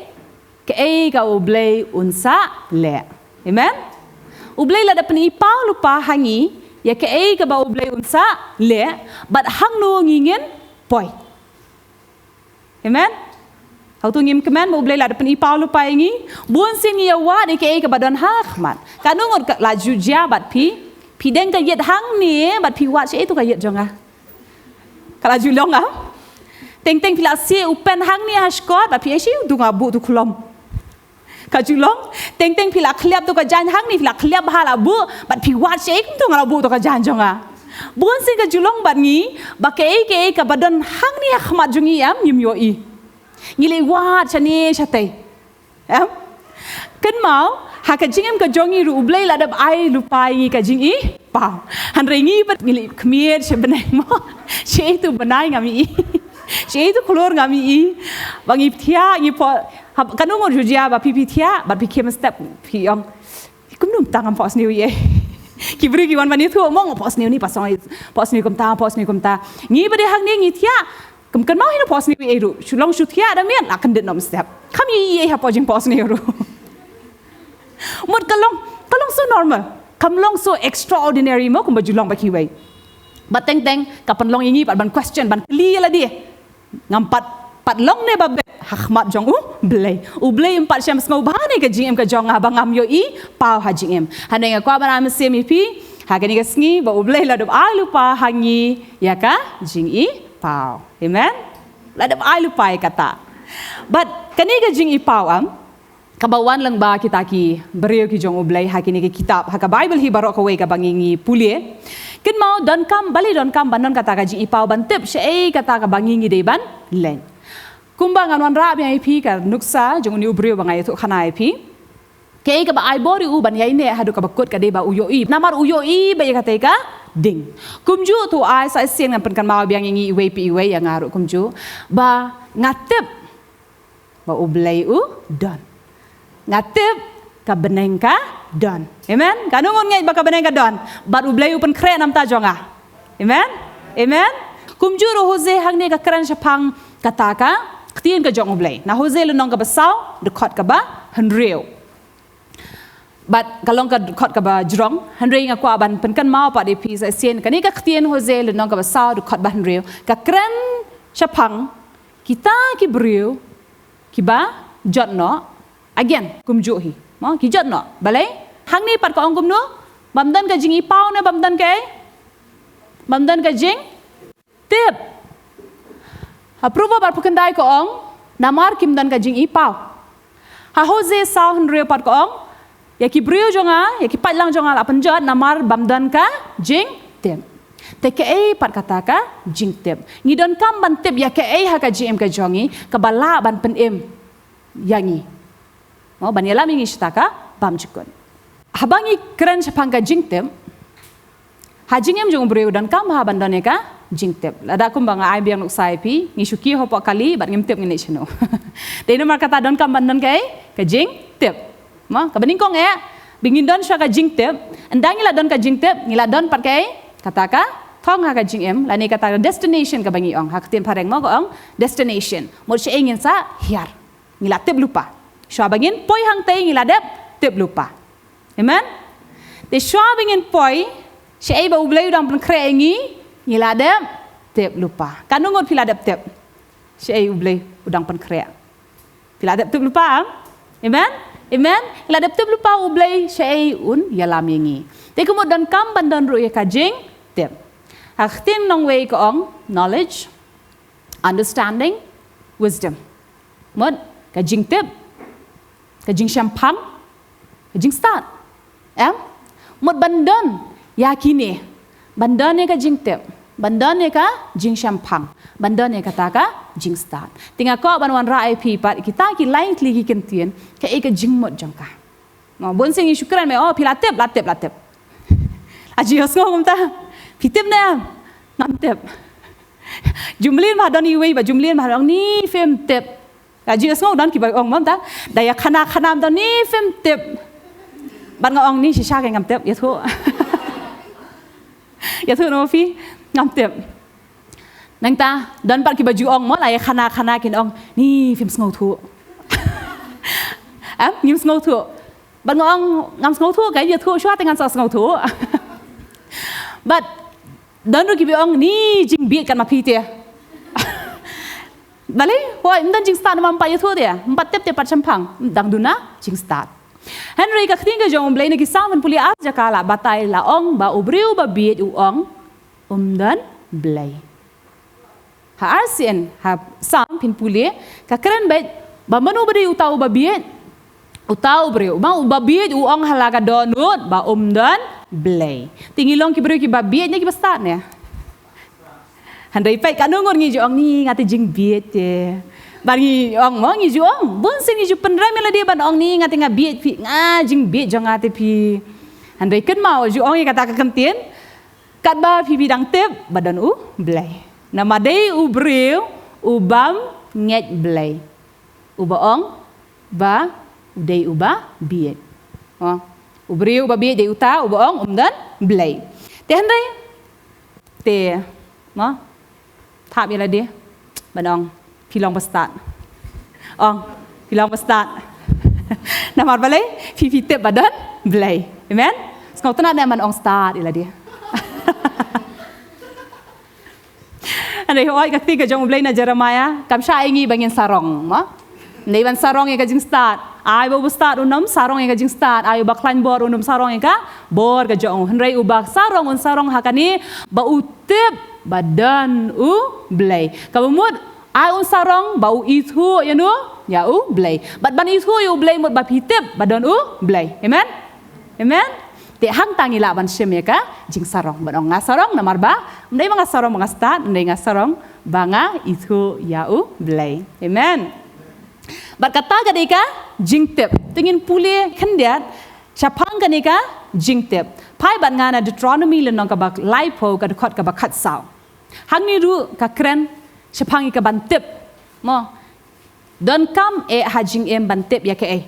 Kaei kaba U Blei un sa leh. Amen. U Blei la dep pynïohi paw lypa ha ngi ïa kaei kaba U Blei un sa leh, bad hangno ngi ngin poi. Amen. Hato ngim kmen ba U Blei la dep pynïohi paw lypa ïa ngi? Bun sien ngi ïa wad ïa kaei kaba don ha khmat. Kano ngut ka la ju jia bad phi? Phi deng ka ïit hangne bad phi wad shaei to ka ïit jong nga. Ka la ju long, ah? Teng teng phi la sie u pen hangne ha shkot bad phi ïa shi u dung ha buh tu khlom. Ka ju long, teng teng phi la khliap to ka jaiñ hangne, phi la khliap ha la buh, bad phi wad shaei kumto nga la buh to ka jaiñ jong nga. Bun sien ka ju long bad ngi ba kaei kaei kaba don hangne ha khmat jong ngi, em, ngim ïohi. Ngi leit wad shane shatei. Em? Kynmaw, ha ka jingim ka jong ngi ruh U Blei la dep ai lypa ïa ngi ka jingïohi paw. Hynrei ngi pat ngi leit khmied sha bneng mo. Shaei to bnai ngam ïohi. Shaei to khlur ngam ïohi. Ba ngi thiah ngi pho, hap, kano ngut ju jia ba phi phi thiah bad phi khie mynstep phi ong, kumno mynta ngam phohsniew ei ei. Ki briew ki wan ban ïathuh mo, nga phohsniew ne, phohsniew kumta, phohsniew kumta. Ngi ba dei hangne ngi thiah, kam kynmaw hi na phohsniew ei ei ruh. Shu long shu thiah da miet la kyndit noh mynstep. Kam ïohi ei ei hapoh jingphohsniew ruh. Mut ka long, ka long so normal. Kam long so extraordinary mo kumba ju long ba kiwei. Bad teng teng ka pynlong ïa ngi pat ban question, ban kylli ïa lade. Ngam pat, pat long ne ba beit ha khmat jong U Blei? U Blei um pat shym sngewbha ne ka jingim ka jong nga ba ngam ïohi paw ha jingim? Hynrei nga kwah ban ai mynsiem ïa phi ha kane ka sngi ba U Blei la dep ai lypa ha ngi ïa ka jingïohi paw. Amen. La dep ai lypa ïa kata. Bad kane ka jingïohi paw, em, kaba wan lyngba kita ki briew ki jong U Blei ha kine ki kitab, ha ka Baibl hi baroh kawei kaba ngi ngi pule. Kynmaw donkam, balei donkam ban don kata ka jingïohi paw, ban tip shaei kata kaba ngi ngi dei ban leh. Kumba ngan wanrah biang ïa phi ka nuksa jong une u briew ba nga ïathuh khana ïa phi. Kaei kaba ai bor ïa u ban ïaineh haduh kaba kut ka dei ba u ïohi. Namar u ïohi ba ïa katei ka ding. Kumjuh to ai sa shisien ngan pynkynmaw biang ïa ngi iwei pa iwei, ïa nga ruh kumjuh. Ba nga tip ba U Blei u don. Nga tip ka bneng ka don. Amen. Kano ngut ngeit ba ka bneng ka don? Bad U Blei u pynkhreh na bynta jong nga. Amen. Amen. Kumjuh ruh Hosea, hangne ka kren shaphang kata ka ktien ka jong U Blei. Na Hosea lynnong kaba saw, dkhot kaba hynriew. Bad ka long ka dkhot kaba jrong, hynrei nga kwah ban pynkynmaw pat ïa phi sa shisien. Kane ka ktien Hosea lynnong kaba saw, dkhot ba hynriew, ka kren shaphang kita ki briew kiba jot noh, again, kumjuh hi. Mo, ki jot noh. Balei? Hangne pat ka ong kumno? Bym don ka jingïohi paw ne bym don kaei? Bym don ka jing tip. Ha Proverb arphew khyndai ka ong, namar kim don ka jingïohi paw. Ha Hosea saw hynriew pat ka ong, ïa ki briew jong nga, ïa ki paidlang jong nga la pynjot namar bym don ka jingtip. Te kaei pat kata ka jingtip? Ngi donkam ban tip ïa kaei ha ka jingim ka jong ngi kaba lah ban pynim ïa ngi. Mo, ban ïalam ïa ngi shata ka bymjukut. Haba ngi kren shaphang ka jingtip, ha jingim jong u briew donkam ha ban don ïa ka jingtip. Lada kumba nga ai biang nuksa ïa phi, ngi shu kiew hapoh kali bad ngim tip ngin leit shano. Te namar kata donkam ban don kaei? Ka jingtip. Mo, kaba nyngkong eh, ba ngin don shuwa ka jingtip, ynda ngi la don ka jingtip, ngi la don pat kaei? Kata ka thong ha ka jingim, lane kata ka destination kaba ngi ong. Ha ka ktien phareng mo ka ong destination. Mut shaei ngin sa hiar. Ngi la tip lypa. Shuwa ba ngin poi hangtei ngi la dep tip lypa. Amen? Te shuwa ba ngin poi, shaei ba U Blei u dang pynkhreh ïa ngi, ngi la dep tip lypa. Kano ngut phi la dep tip shaei U Blei u dang pynkhreh? Phi la dep tip lypa, em? Amen? Amen? Ngi la dep tip lypa U Blei shaei un ïalam ïa ngi. Te ka mut donkam ban don ruh ïa ka jingtip. Ha ka ktien nongwei ka ong knowledge, understanding, wisdom. Mut, ka jingtip, ka jingshemphang, ka jingstad. Em? Mut ban don ïa kine, ban don ïa ka jingtip, Ban don ïa ka jingshemphang, ban don ïa kata ka jingstad. Te nga kwah ban wanrah ïa phi pat kita ki lai tylli ki kyntien, kaei ka jingmut jong ka. Mo, bun sien ngi shu kren me, oh, phi la tip, la tip, la tip. La ju ïohsngew kumta. Phi tip ne em? Ngam tip. Ju mlien ba don iwei, ba ju mlien ba don, ni phim tip. La ju ïohsngew don kiba ong mo mynta, da ïa khana khana mynta ni phim tip. Bad nga ong ni shisha ka ngam tip, ïathuh. Ïathuh noh phi, ngam tip. Nangta don pat kiba ju ong mo, la ïa khana khana kin ong ni phim sngewthuh. Em, ngim sngewthuh. Bad nga ong ngam sngewthuh, ka ïathuh shuwa te ngan sa sngewthuh. Bad don ruh kiba ong ni jingbieit kat ma phi te. Balei, hooid, ym don jingstad namar ym pat ïathuh te, ym pat tip te pat shemphang, dang duna jingstad. Hynrei ka ktien ka jong U Blei na ki Salm pule ar jaka la batai, la ong ba u briew ba bieit u ong um don Blei. Ha arsien, ha Salm phin pule, ka kren beit ba mano ba dei uta uba bieit, uta u briew, ba uba bieit u ong ha la ka dohnud ba um don Blei. Te ngi long ki briew kiba bieit ne kiba stad ne? Hynrei peit katno ngut ngi ju ong ni nga te jingbieit te. Bad ngi ong mo, ngi ju ong. Bun sien ngi ju pynrem ïa lade ban ong ni nga te nga bieit phi, nga jingbieit jong nga te phi. Hynrei kynmaw ju ong ïa kata ka kyntien. Katba phi phi dang tip ba don U Blei. Namar dei u briew u bym ngeit Blei. Uba ong ba u dei uba bieit. Oh, u briew uba bieit dei uta uba ong um don Blei. Te hynrei te, mo, thap ïa lade ban ong phi long ba stad. Ong phi long ba stad. Namar balei? Phi phi tip ba don Blei. Amen. Sngewtynnat ne ban ong stad ïa lade. Hynrei hooid ka ktien ka jong U Blei na Jeremiah kam shah ai ngi ba ngin sarong, mo? Ym dei ban sarong ïa ka jingstad. Ai ba uba stad un ym sarong ïa ka jingstad. Ai uba khlaiñ bor un ym sarong ïa ka bor ka jong u. Hynrei uba sarong un sarong ha kane ba u tip ba don U Blei. Kaba mut ai un sarong ba u ithuh ïa no, ïa U Blei. Bad ban ithuh ïa U Blei mut ba phi tip ba don U Blei. Amen. Amen. Te hangta ngi lah ban shim ïa ka jingsarong. Ban ong nga sarong namar ba ym dei ba nga sarong ba nga stad, ym dei nga sarong ba nga ithuh ïa U Blei. Amen. Bad kata ka dei ka jingtip. Te ngin pule khyndiat shaphang kane ka jingtip. Phai bad nga na Deuteronomy lynnong kaba laiphew ka dkhot kaba khatsaw. Hangne ruh ka kren shaphang ïa ka ban tip. Mo. Donkam eh ha jingim ban tip ïa kaei?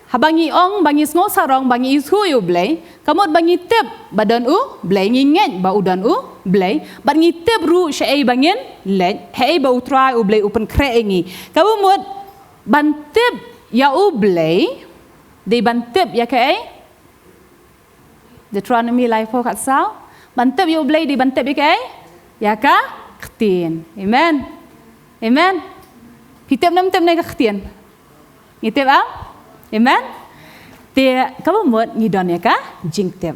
Haba ngi ong ba ngi sngew sarong ba ngi ithuh ïa U Blei, ka mut ba ngi tip ba don U Blei, ngi ngeit ba u don U Blei, bad ngi tip ruh shaei ba ngin leit, haei ba U Trai U Blei u pynkhreh ïa ngi. Kaba mut ban tip ïa U Blei dei ban tip ïa kaei? Deuteronomy laiphew khatsaw. Ban tip ïa U Blei dei ban tip ïa kaei? Ïa ka ktien. Amen. Amen. Phi tip ne ym tip ne ka ktien? Ngi tip em? Amen. Te kaba mut ngi don ïa ka jingtip.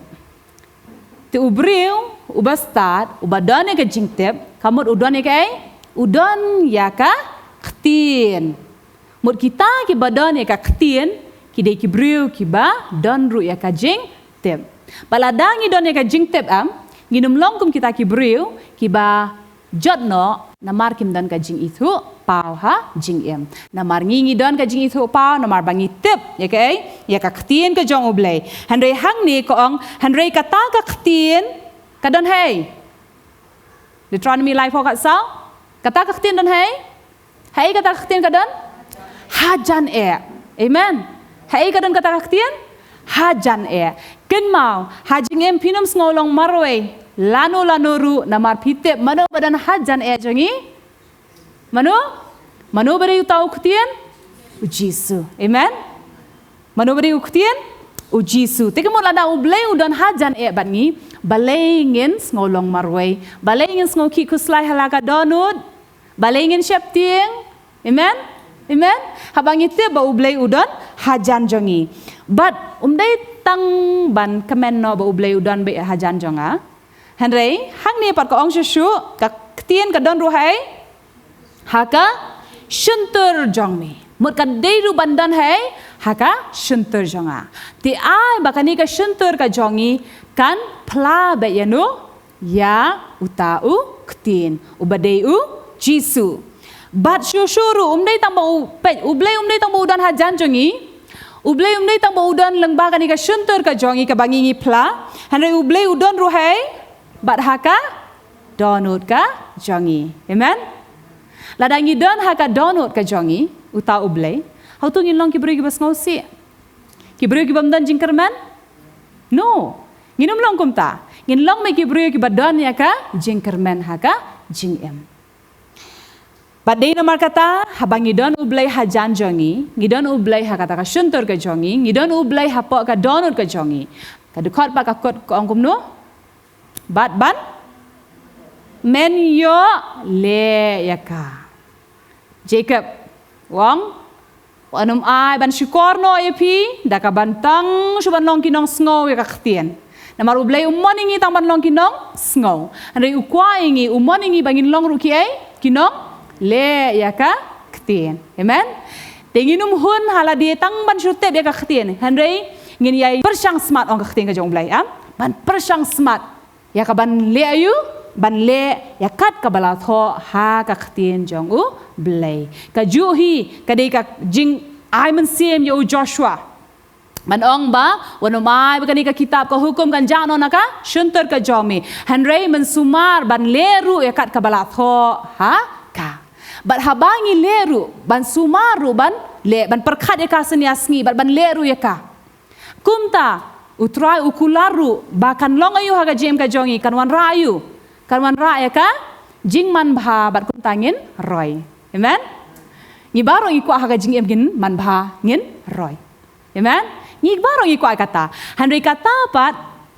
Te u briew uba stad, uba don ïa ka jingtip, ka mut u don ïa kaei? U don ïa ka ktien. Mut kita kiba don ïa ka ktien ki dei ki briew kiba don ruh ïa ka jingtip. Bad lada ngi don ïa ka jingtip em, ngin ym long kum kita ki briew kiba jot noh namar kim don ka jingithuh paw ha jingim. Namar ngi ngi don ka jingithuh paw namar ba ngi tip ïa kaei? Ïa ka ktien ka jong U Blei. Hynrei hangne ka ong, hynrei kata ka ktien ka don haei? Deuteronomy laiphew khatsaw. Kata ka ktien don haei? Haei kata ka ktien ka don? Hajan eh. Amen. Haei ka don kata ka ktien? Hajan eh. Kynmaw, ha jingim phin ym sngew long marwei lano lano ruh namar phi tip mano ba don hajan eh jong ngi? Mano? Mano ba dei uta u ktien? U Jisu. Amen. Mano ba dei u ktien? U Jisu. Te ka mut lada U Blei u don hajan eh bad ngi, balei ngin sngew long marwei? Balei ngin sngew khih khuslai ha la ka dohnud? Balei ngin sheptieng? Amen. Amen. Haba ngi tip ba U Blei u don hajan jong ngi. Bad um dei tang ban kmen noh ba U Blei u don beit hajan jong nga. Hynrei hangne pat ka ong shuh shuh, ka ktien ka don ruh haei? Ha ka shyntur jong me. Mut ka dei ruh ban don haei? Ha ka shyntur jong nga. Te ai ba kane ka shyntur ka jong ngi kan phla beit ïa no? ïa uta u ktien, uba dei u Jisu. Bad shuh shuh ruh, um dei tang ba u, peit, U Blei um dei tang ba u don hajan jong ngi. U Blei um dei tang ba u don lyngba kane ka shyntur ka jong ngi kaba ngi ngi phla. Hynrei U Blei u don ruh ha, bad ha ka dohnud ka jong ngi. Amen. Lada ngi don ha ka dohnud ka jong ngi, uta U Blei, hato ngin long ki briew kiba sngewsih? Ki briew kibym don jingkyrmen? No. Ngin ym long kumta. Ngin long beit ki briew kiba don ïa ka jingkyrmen ha ka jingim. Bad dei namar kata, haba ngi don U Blei hajan jong ngi, ngi don U Blei ha kata ka shyntur ka jong ngi, ngi don U Blei hapoh ka dohnud ka jong ngi. Ka dkhot bad ka kot ka ong kumno? Bad ban men ïoh leh ïa ka. Jacob u ong, wat nym ai ban shukor noh ïa phi da kaban tang shu ban long ki nongsngew ïa ka ktien. Namar U Blei um mon ïa ngi tang ban long ki nongsngew. Hynrei u kwah ïa ngi, u mon ïa ngi ba ngin long ruh kiei? Ki nongleh ïa ka ktien. Amen. Te ngin ym hun ha lade tang ban shu tip ïa ka ktien. Hynrei ngin ïai pyrshang smat, ong ka ktien ka jong U Blei, em? Ban pyrshang smat ïa kaban leh aïu? Ban leh ïa kat kaba la thoh ha ka ktien jong U Blei. Kajuh hi ka dei ka jingai mynsiem ïa u Joshua. Ban ong ba, wat nym ai ba kane ka kitab ka hukum kan jah noh na ka shyntur ka jong me. Hynrei men sumar ban leh ruh ïa kat kaba la thoh ha ka. Bad haba ngi leh ruh, ban sumar ruh ban leh, ban pyrkhat ïa ka synñia sngi, bad ban leh ruh ïa ka. Kumta, U Trai u kular ruh ba kan long aïu ha ka jingim ka jong ngi, kan wanrah aïu? Kan wanrah ïa ka jingmanbha bad kumta ngin roi. Amen. Ngi baroh ngi kwah ha ka jingim ngin manbha, ngin roi. Amen. Ngi baroh ngi kwah kata. Hynrei kata pat,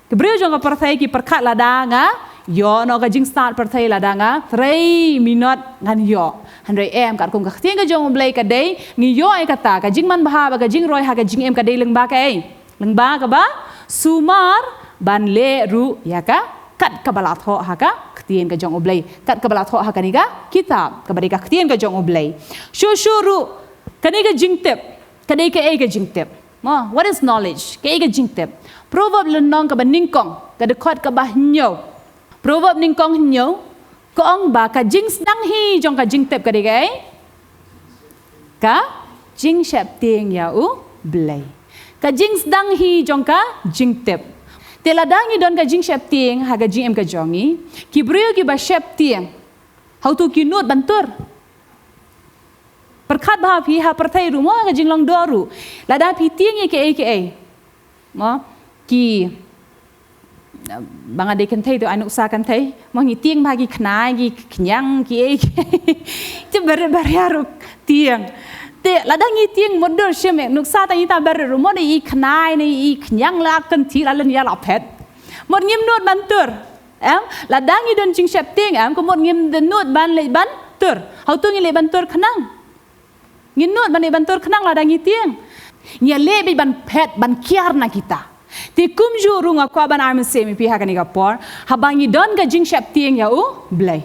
ki briew jong ka pyrthei ki pyrkhat lada nga ïoh noh ka jingstad pyrthei, lada nga trei minot ngan ïoh. Hynrei em, katkum ka ktien ka jong U Blei ka dei, ngi ïoh ïa kata, ka jingmanbha bad ka jingroi ha ka jingim ka dei lyngba kaei? Lyngba kaba sumar ban leh ruh ïa ka kat kaba la thoh ha ka ktien ka jong U Blei, kat kaba la thoh ha kane ka kitab kaba dei ka ktien ka jong U Blei. Shuh shuh ruh, kane ka jingtip ka dei kaei ka jingtip? Mo, what is knowledge? Kaei ka jingtip? Proverb lynnong kaba nyngkong, ka dkhot kaba hynñiew. Proverb nyngkong hynñiew, ka ong ba ka jingsdang hi jong ka jingtip ka dei kaei? Ka jingsheptieng ïa U Blei. Ka jingsdang hi jong ka jingtip. Te lada ngi don ka jingsheptieng ha ka jingim ka jong ngi, ki briew kiba sheptieng, hato ki nud ban tur? Pyrkhat bha phi, ha pyrthei ruh mo, ka jinglong doh ruh, lada phi tieng ïa kaei kaei, mo, ki, ba nga dei kynthei te ai nuksa kynthei, mo, ngi tieng bha ki khnai, ki khñiang, kiei kiei. Te barit baria ruh tieng. Te lada ngi tieng mutdur shim, nuksa tang ita barit ruh, mo, i khnai ne i khñiang la kynthih la lynñiar la phet. Mut ngim nud ban tur. Em, lada ngi don jingsheptieng, em, ka mut ngim don nud ban leit ban tur. Hato ngi leit ban tur khnang? Ngin nud ban leit ban tur khnang lada ngi tieng? Ngi ïaleh beit ban phet, ban kiar na kita. Te kumjuh ruh nga kwah ban ai mynsiem ïa phi ha kane ka por, haba ngi don ka jingsheptieng ïa U Blei.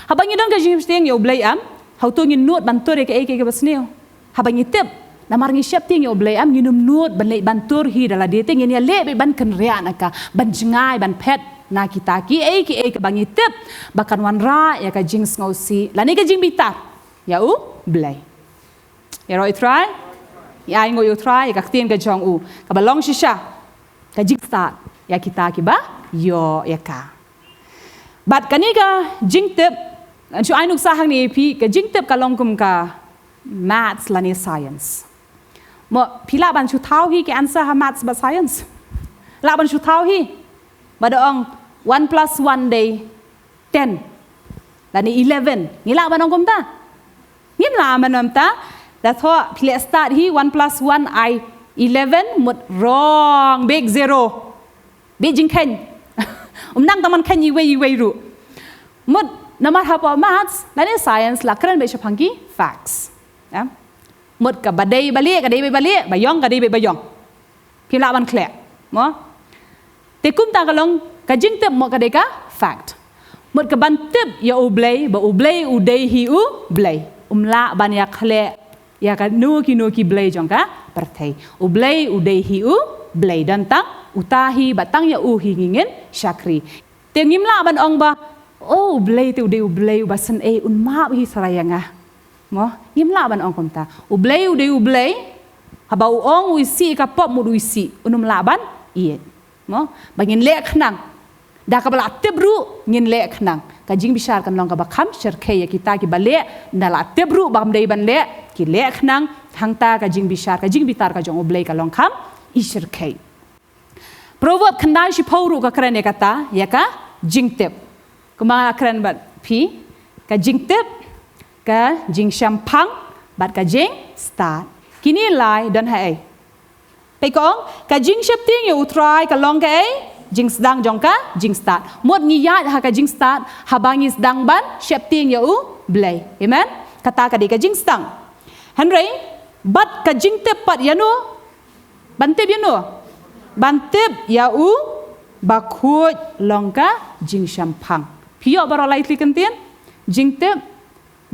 Haba ngi don ka jingsheptieng ïa U Blei, em, hato ngin nud ban tur ïa kaei kaei kaba sniew? Haba ngi tip, namar ngi sheptieng ïa U Blei, em, ngin ym nud ban leit ban tur hi da lade, te ngin ïaleh beit ban kynriah na ka, ban jngai, ban phet na kita kiei kiei kaba ngi tip ba kan wanrah ïa ka jingsngewsih lane ka jingbitar ïa U Blei. Ïaroh ïa U Trai, ïa, ainguh ïa U Trai, ïa ka ktien ka jong U kaba long shisha ka jingstad ïa kita kiba ïoh ïa ka. Bad kane ka jingtip, ngan shu ai nuksa hangne ïa phi, ka jingtip ka long kum ka maths lane science. Mo, phi lah ban shu thaw hi ki answer ha maths bad science? Lah ban shu thaw hi? Ba da ong one plus one dei ten lane eleven, ngi lah ban ong kumta? Ngim lah ban ong kumta. Da thoh phi leh stad hi, one plus one ai eleven, mut wrong, beit zero. Beit jingkheiñ. Um nang tang ban kheiñ iwei iwei ruh. Mut namar hapoh maths lane science la kren beit shaphang ki facts. Ya. Mut kaba dei ba lieh ka dei beit ba lieh, ba ïong ka dei beit ba ïong. Phim lah ban khleh. Mo? Te kumta ka long ka jingtip, mo, ka dei ka fact. Mut ka ban tip ïa U Blei, ba U Blei u dei hi U Blei, um lah ban ïakhleh ïa kano kino ki blei jong ka pyrthei. U Blei u dei hi U Blei, don tang uta hi, bad tang ïa U hi ngi ngin shakri. Te ngim lah ban ong ba, "Oh, U Blei te u dei U Blei uba sngewsih, un map hi sarai ïa nga." Mo, ngim lah ban ong kumta. U Blei u dei U Blei, haba u ong u isih ïa ka pop mut u isih, un ym lah ban ïeit. Mo, ba ngin leh khnang. Da kaba la tip ruh ngin leh khnang. Ka jingbishar kan long kaba kham shyrkhei ïa kita kiba leh, da la tip ruh ba ym dei ban leh, ki leh khnang, hangta ka jingbishar, ka jingbitar ka jong U Blei ka long kham i shyrkhei. Proverb khyndai shiphew ruh ka kren ïa kata, ïa ka jingtip. Kumba nga kren bad phi, ka jingtip, ka jingshemphang, bad ka jingstad. Kine lai don ha ei? Peit ka ong, ka jingsheptieng ïa U Trai ka long kaei? Jingsdang jong ka jingstad. Mut ngi ïaid ha ka jingstad, haba ngi sdang ban sheptieng ïa U Blei. Amen? Kata ka dei ka jingsdang. Hynrei, bad ka jingtip pat ïano? Ban tip ïano? Ban tip ïa U Bakhuid long ka jingshemphang. Phi ïoh baroh lai tylli kyntien? Jingtip,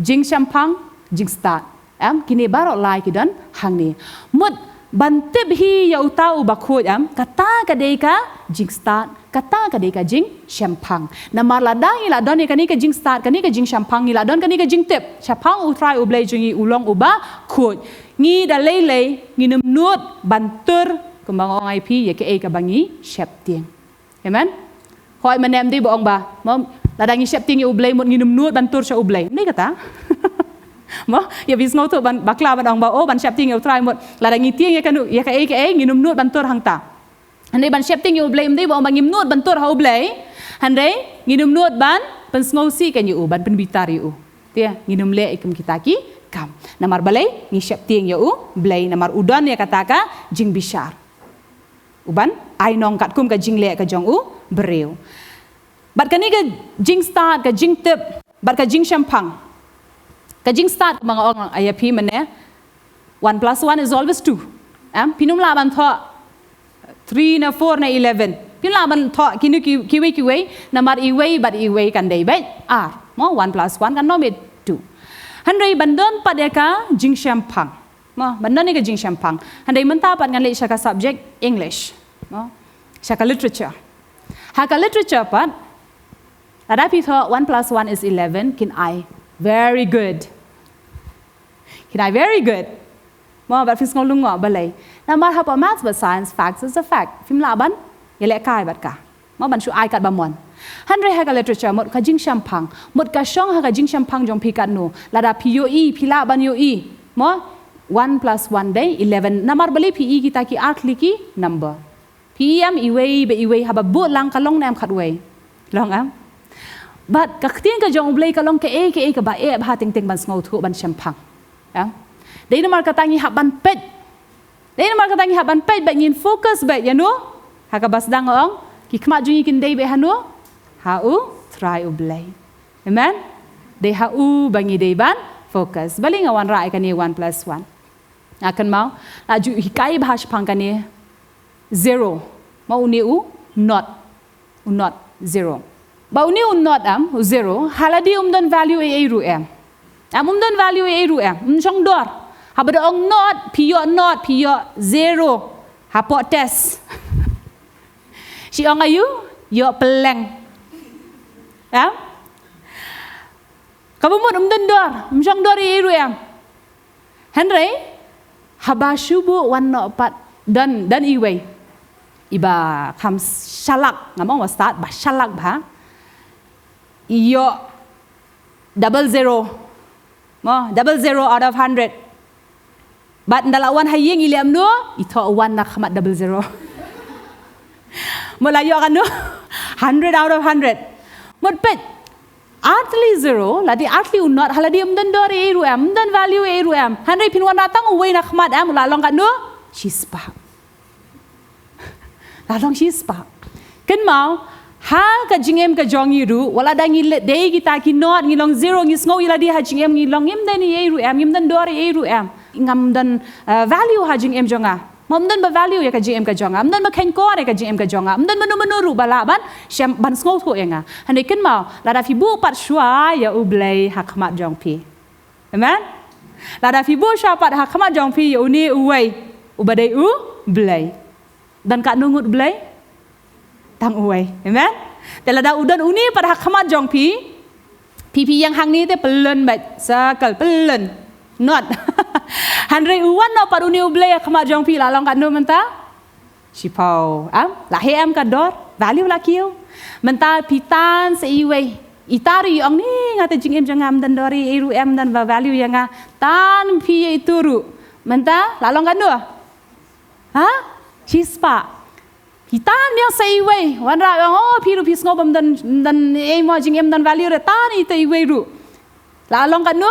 jingshemphang, jingstad. Em, kine baroh lai ki don hangne. Mut, ban tip hi ïa uta U Bakhuid, em, kata ka dei ka jingstad, kata ka dei ka jingshemphang. Namar lada ngi la don ïa kane ka jingstad, kane ka jingshemphang, ngi la don kane ka jingtip. Shaphang U Trai U Blei jong ngi u long U Bakhuid. Ngi da lei lei, ngin ym nud ban tur, kumba nga ong ïa phi, ïa kaei kaba ngi sheptieng. Amen. Hooid, mynne ym dei ba ong ba, mo, lada ngi sheptieng ïa U Blei mut ngin ym nud ban tur sha U Blei. Ym dei kata. Mo, ïa phi sngewthuh ban bakla ban ong ba, oh, ban sheptieng ïa U Trai mut lada ngi tieng ïa kano, ïa kaei kaei, ngin ym nud ban tur hangta. Hynrei ban sheptieng ïa U Blei ym dei ba ong ba ngim nud ban tur ha U Blei. Hynrei ngin ym nud ban pynsngewsih kein ïa U, ban pynbitar ïa U. Te ngin ym leh ïa kum kita ki kam. Namar balei? Ngi sheptieng ïa U Blei, namar u don ïa kata ka jingbishar. Uban ai nong katkum ka jingleh ka jong u briew. Bad kane ka jingstad, ka jingtip, bad ka jingshemphang. Ka jingstad, kumba nga ong ïa phi mynne, one plus one is always two. Em, phin ym lah ban thoh three ne four ne eleven. Phin lah ban thoh kine ki, kiwei kiwei, namar iwei bad iwei kan dei beit ar. Mo, one plus one kan ym dei two. Hynrei ban don pat ïa ka jingshemphang. Mo, ban don ïa ka jingshemphang. Hynrei mynta pat ngan leit sha ka subject English. Mo, sha ka literature. Ha ka literature pat, lada phi thoh one plus one is eleven, kin ai very good. Kin ai very good. Mo, bad phin sngew lyngngoh, balei? Namar hapoh maths bad science, facts is a fact. Phim lah ban ïalehkai bad ka. Mo, ban shu ai kat ba mon. Hynrei ha ka literature, mut ka jingshemphang. Mut ka shong ha ka jingshemphang jong phi katno. Lada phi ïohi, phi lah ban ïohi. Mo, one plus one dei eleven. Namar balei phi ïohi kita ki ar tylli ki number. Phi ïohi em, iwei bad iwei haba bud lang ka long ne em khatwei? Long em? Bad ka ktien ka jong U Blei ka long kaei kaei kaba eh bha teng teng ban sngewthuh ban shemphang. Em? Dei namar kata ngi hap ban peit. Dei namar kata ngi hap ban peit bad ngin focus bad ïano? Ha kaba sdang ong, ki khmat jong ngi kin dei bad hano? Ha U Trai U Blei. Amen? Dei ha U ba ngi dei ban focus. Balei nga wanrah ïa kane one plus one? Nga kynmaw, la ju hikai bha shaphang kane zero. Mo, une u not. U not, zero. Ba une u not em, u zero, ha lade um don value ei ei ruh em. Em, um don value ei ei ruh em. Um shong dor. Haba da ong not, phi ïoh not, phi ïoh zero. Hapoh test. Shi ong aïu, ïoh pylleng. Em? Kaba mut um don dor, um shong dor ei ei ruh em. Hynrei, haba shu buh one noh pat, don, don iwei. Iba kham shalak, ngam ong ba stad, ba shalak bha. I ïoh double zero. Mo, double zero out of hundred. Bad ynda la wan ha ïing i leh kumno, i thoh one na khmat double zero. Mut la ïoh kano, hundred out of hundred. Mut peit, ar tylli zero, lade ar tylli u not, ha lade um don dor ei ei ruh em, um don value ei ei ruh em. Hynrei phin wanrah tang uwei na khmat em, u la long kano, shispah. La long shispah. Kynmaw, ha ka jingim ka jong ngi ruh, wat la da ngi leh dei kita ki not, ngi long zero, ngi sngew ïa lade ha jingim, ngi long ngim don ei ei ruh em, ngim don dor ei ei ruh em. Ngam don, eh, value ha jingim jong nga. Mo, ym don ba value ïa ka jingim ka jong nga, ym don ba kheiñkor ïa ka jingim ka jong nga, ym don mano mano ruh ba lah ban shem, ban sngewthuh ïa nga. Hynrei kynmaw, lada phi buh pat shuwa ïa U Blei ha khmat jong phi. Amen. Lada phi buh shuwa pat ha khmat jong phi ïa une uwei, uba dei U Blei. Don katno ngut Blei? Tang uwei. Amen. Te lada u don une pat ha khmat jong phi, phi phi ïeng hangne te pyllen bad circle pyllen. Not. Hynrei u wan noh pat une u Blei ha khmat jong phi la long katno mynta? Shiphew. Em? La heh em ka dor? Value la kiew. Mynta phi tan sa iwei. Ita ruh i ong ne nga te jingim jong nga ym don dor, i ruh em don ba value ïa nga. Tan phi ïa itu ruh. Mynta la long katno? Ha? Shispah. Phi tan biang sa iwei. Wanrah ong, oh, phi ruh phi sngew bym don, don ei mo jingim don value re, tan ita iwei ruh. La long katno?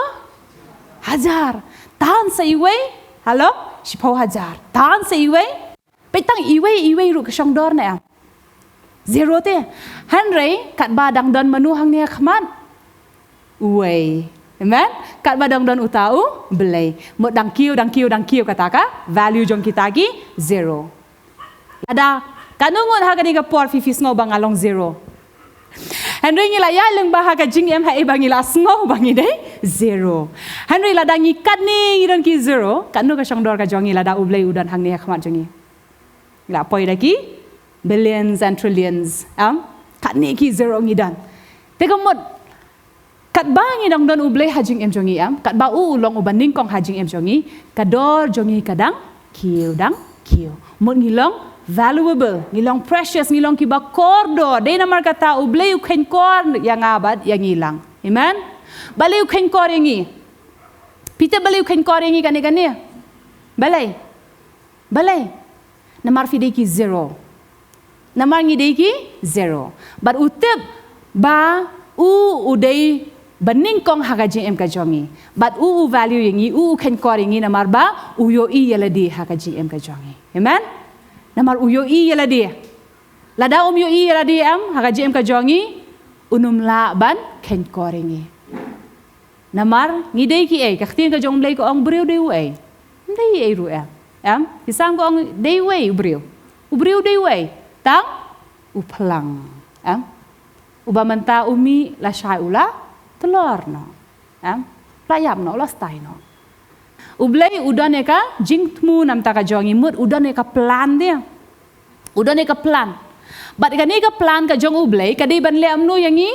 Hajar. Tan sa iwei. Hello? Shiphew hajar. Tan sa iwei. Peit tang iwei, iwei ruh ka shong dor ne em? Zero te. Hynrei katba dang don mano hangne ha khmat? Uwei. Amen? Katba dang don uta u Blei. Mut dang kiew, dang kiew, dang kiew kata ka value jong kita ki zero. Lada katno ngut ha kane ka por phi phi sngew ba nga long zero? Hynrei ngi la ïaid lyngba ha ka jingim ha ïa ba ngi la sngew ba ngi dei zero. Hynrei lada ngi katne ngi don ki zero, katno ka shong dor ka jong ngi lada u Blei u don hangne ha khmat jong ngi? Ngi la poi da ki billions and trillions. Em? Katne ki zero ngi don. Te ka mut katba ngi dang don u Blei ha jingim jong ngi, em, katba u u long uba nyngkong ha jingim jong ngi, ka dor jong ngi ka dang kiew, dang kiew. Mut ngi long valuable, ngi long precious, ngi long kiba kordor. Dei namar kata u Blei u kheiñkor ïa nga bad ïa ngi lang. Amen. Balei u kheiñkor ïa ngi? Phi tip balei u kheiñkor ïa ngi kane kane? Balei? Balei? Namar phi dei ki zero. Namar ngi dei ki zero. Bad u tip ba u u dei ba nyngkong ha ka jingim ka jong ngi. Bad u u value ïa ngi, u u kheiñkor ïa ngi namar ba u ïohi ïa lade ha ka jingim ka jong ngi. Amen. Namar u ïohi ïa lade. Lada um ïohi ïa lade, em, ha ka jingim ka jong ngi, un ym lah ban kheiñkor ïa ngi. Namar ngi dei ki ei, ka ktien ka jong u Blei ka ong briew dei u ei. Ym dei ei ruh em. Em? Ki Salm ka ong dei u ei u briew. U briew dei u ei. Tang u phlang. Em? Uba mynta u mih lashai u la tlor noh. Em? La ïap noh, la stai noh. U Blei u don ïa ka jingthmu namar ka jong ngi, mut u don ïa ka plan de. U don ïa ka plan. Bad kane ka plan ka jong u Blei ka dei ban leh kumno ïa ngi?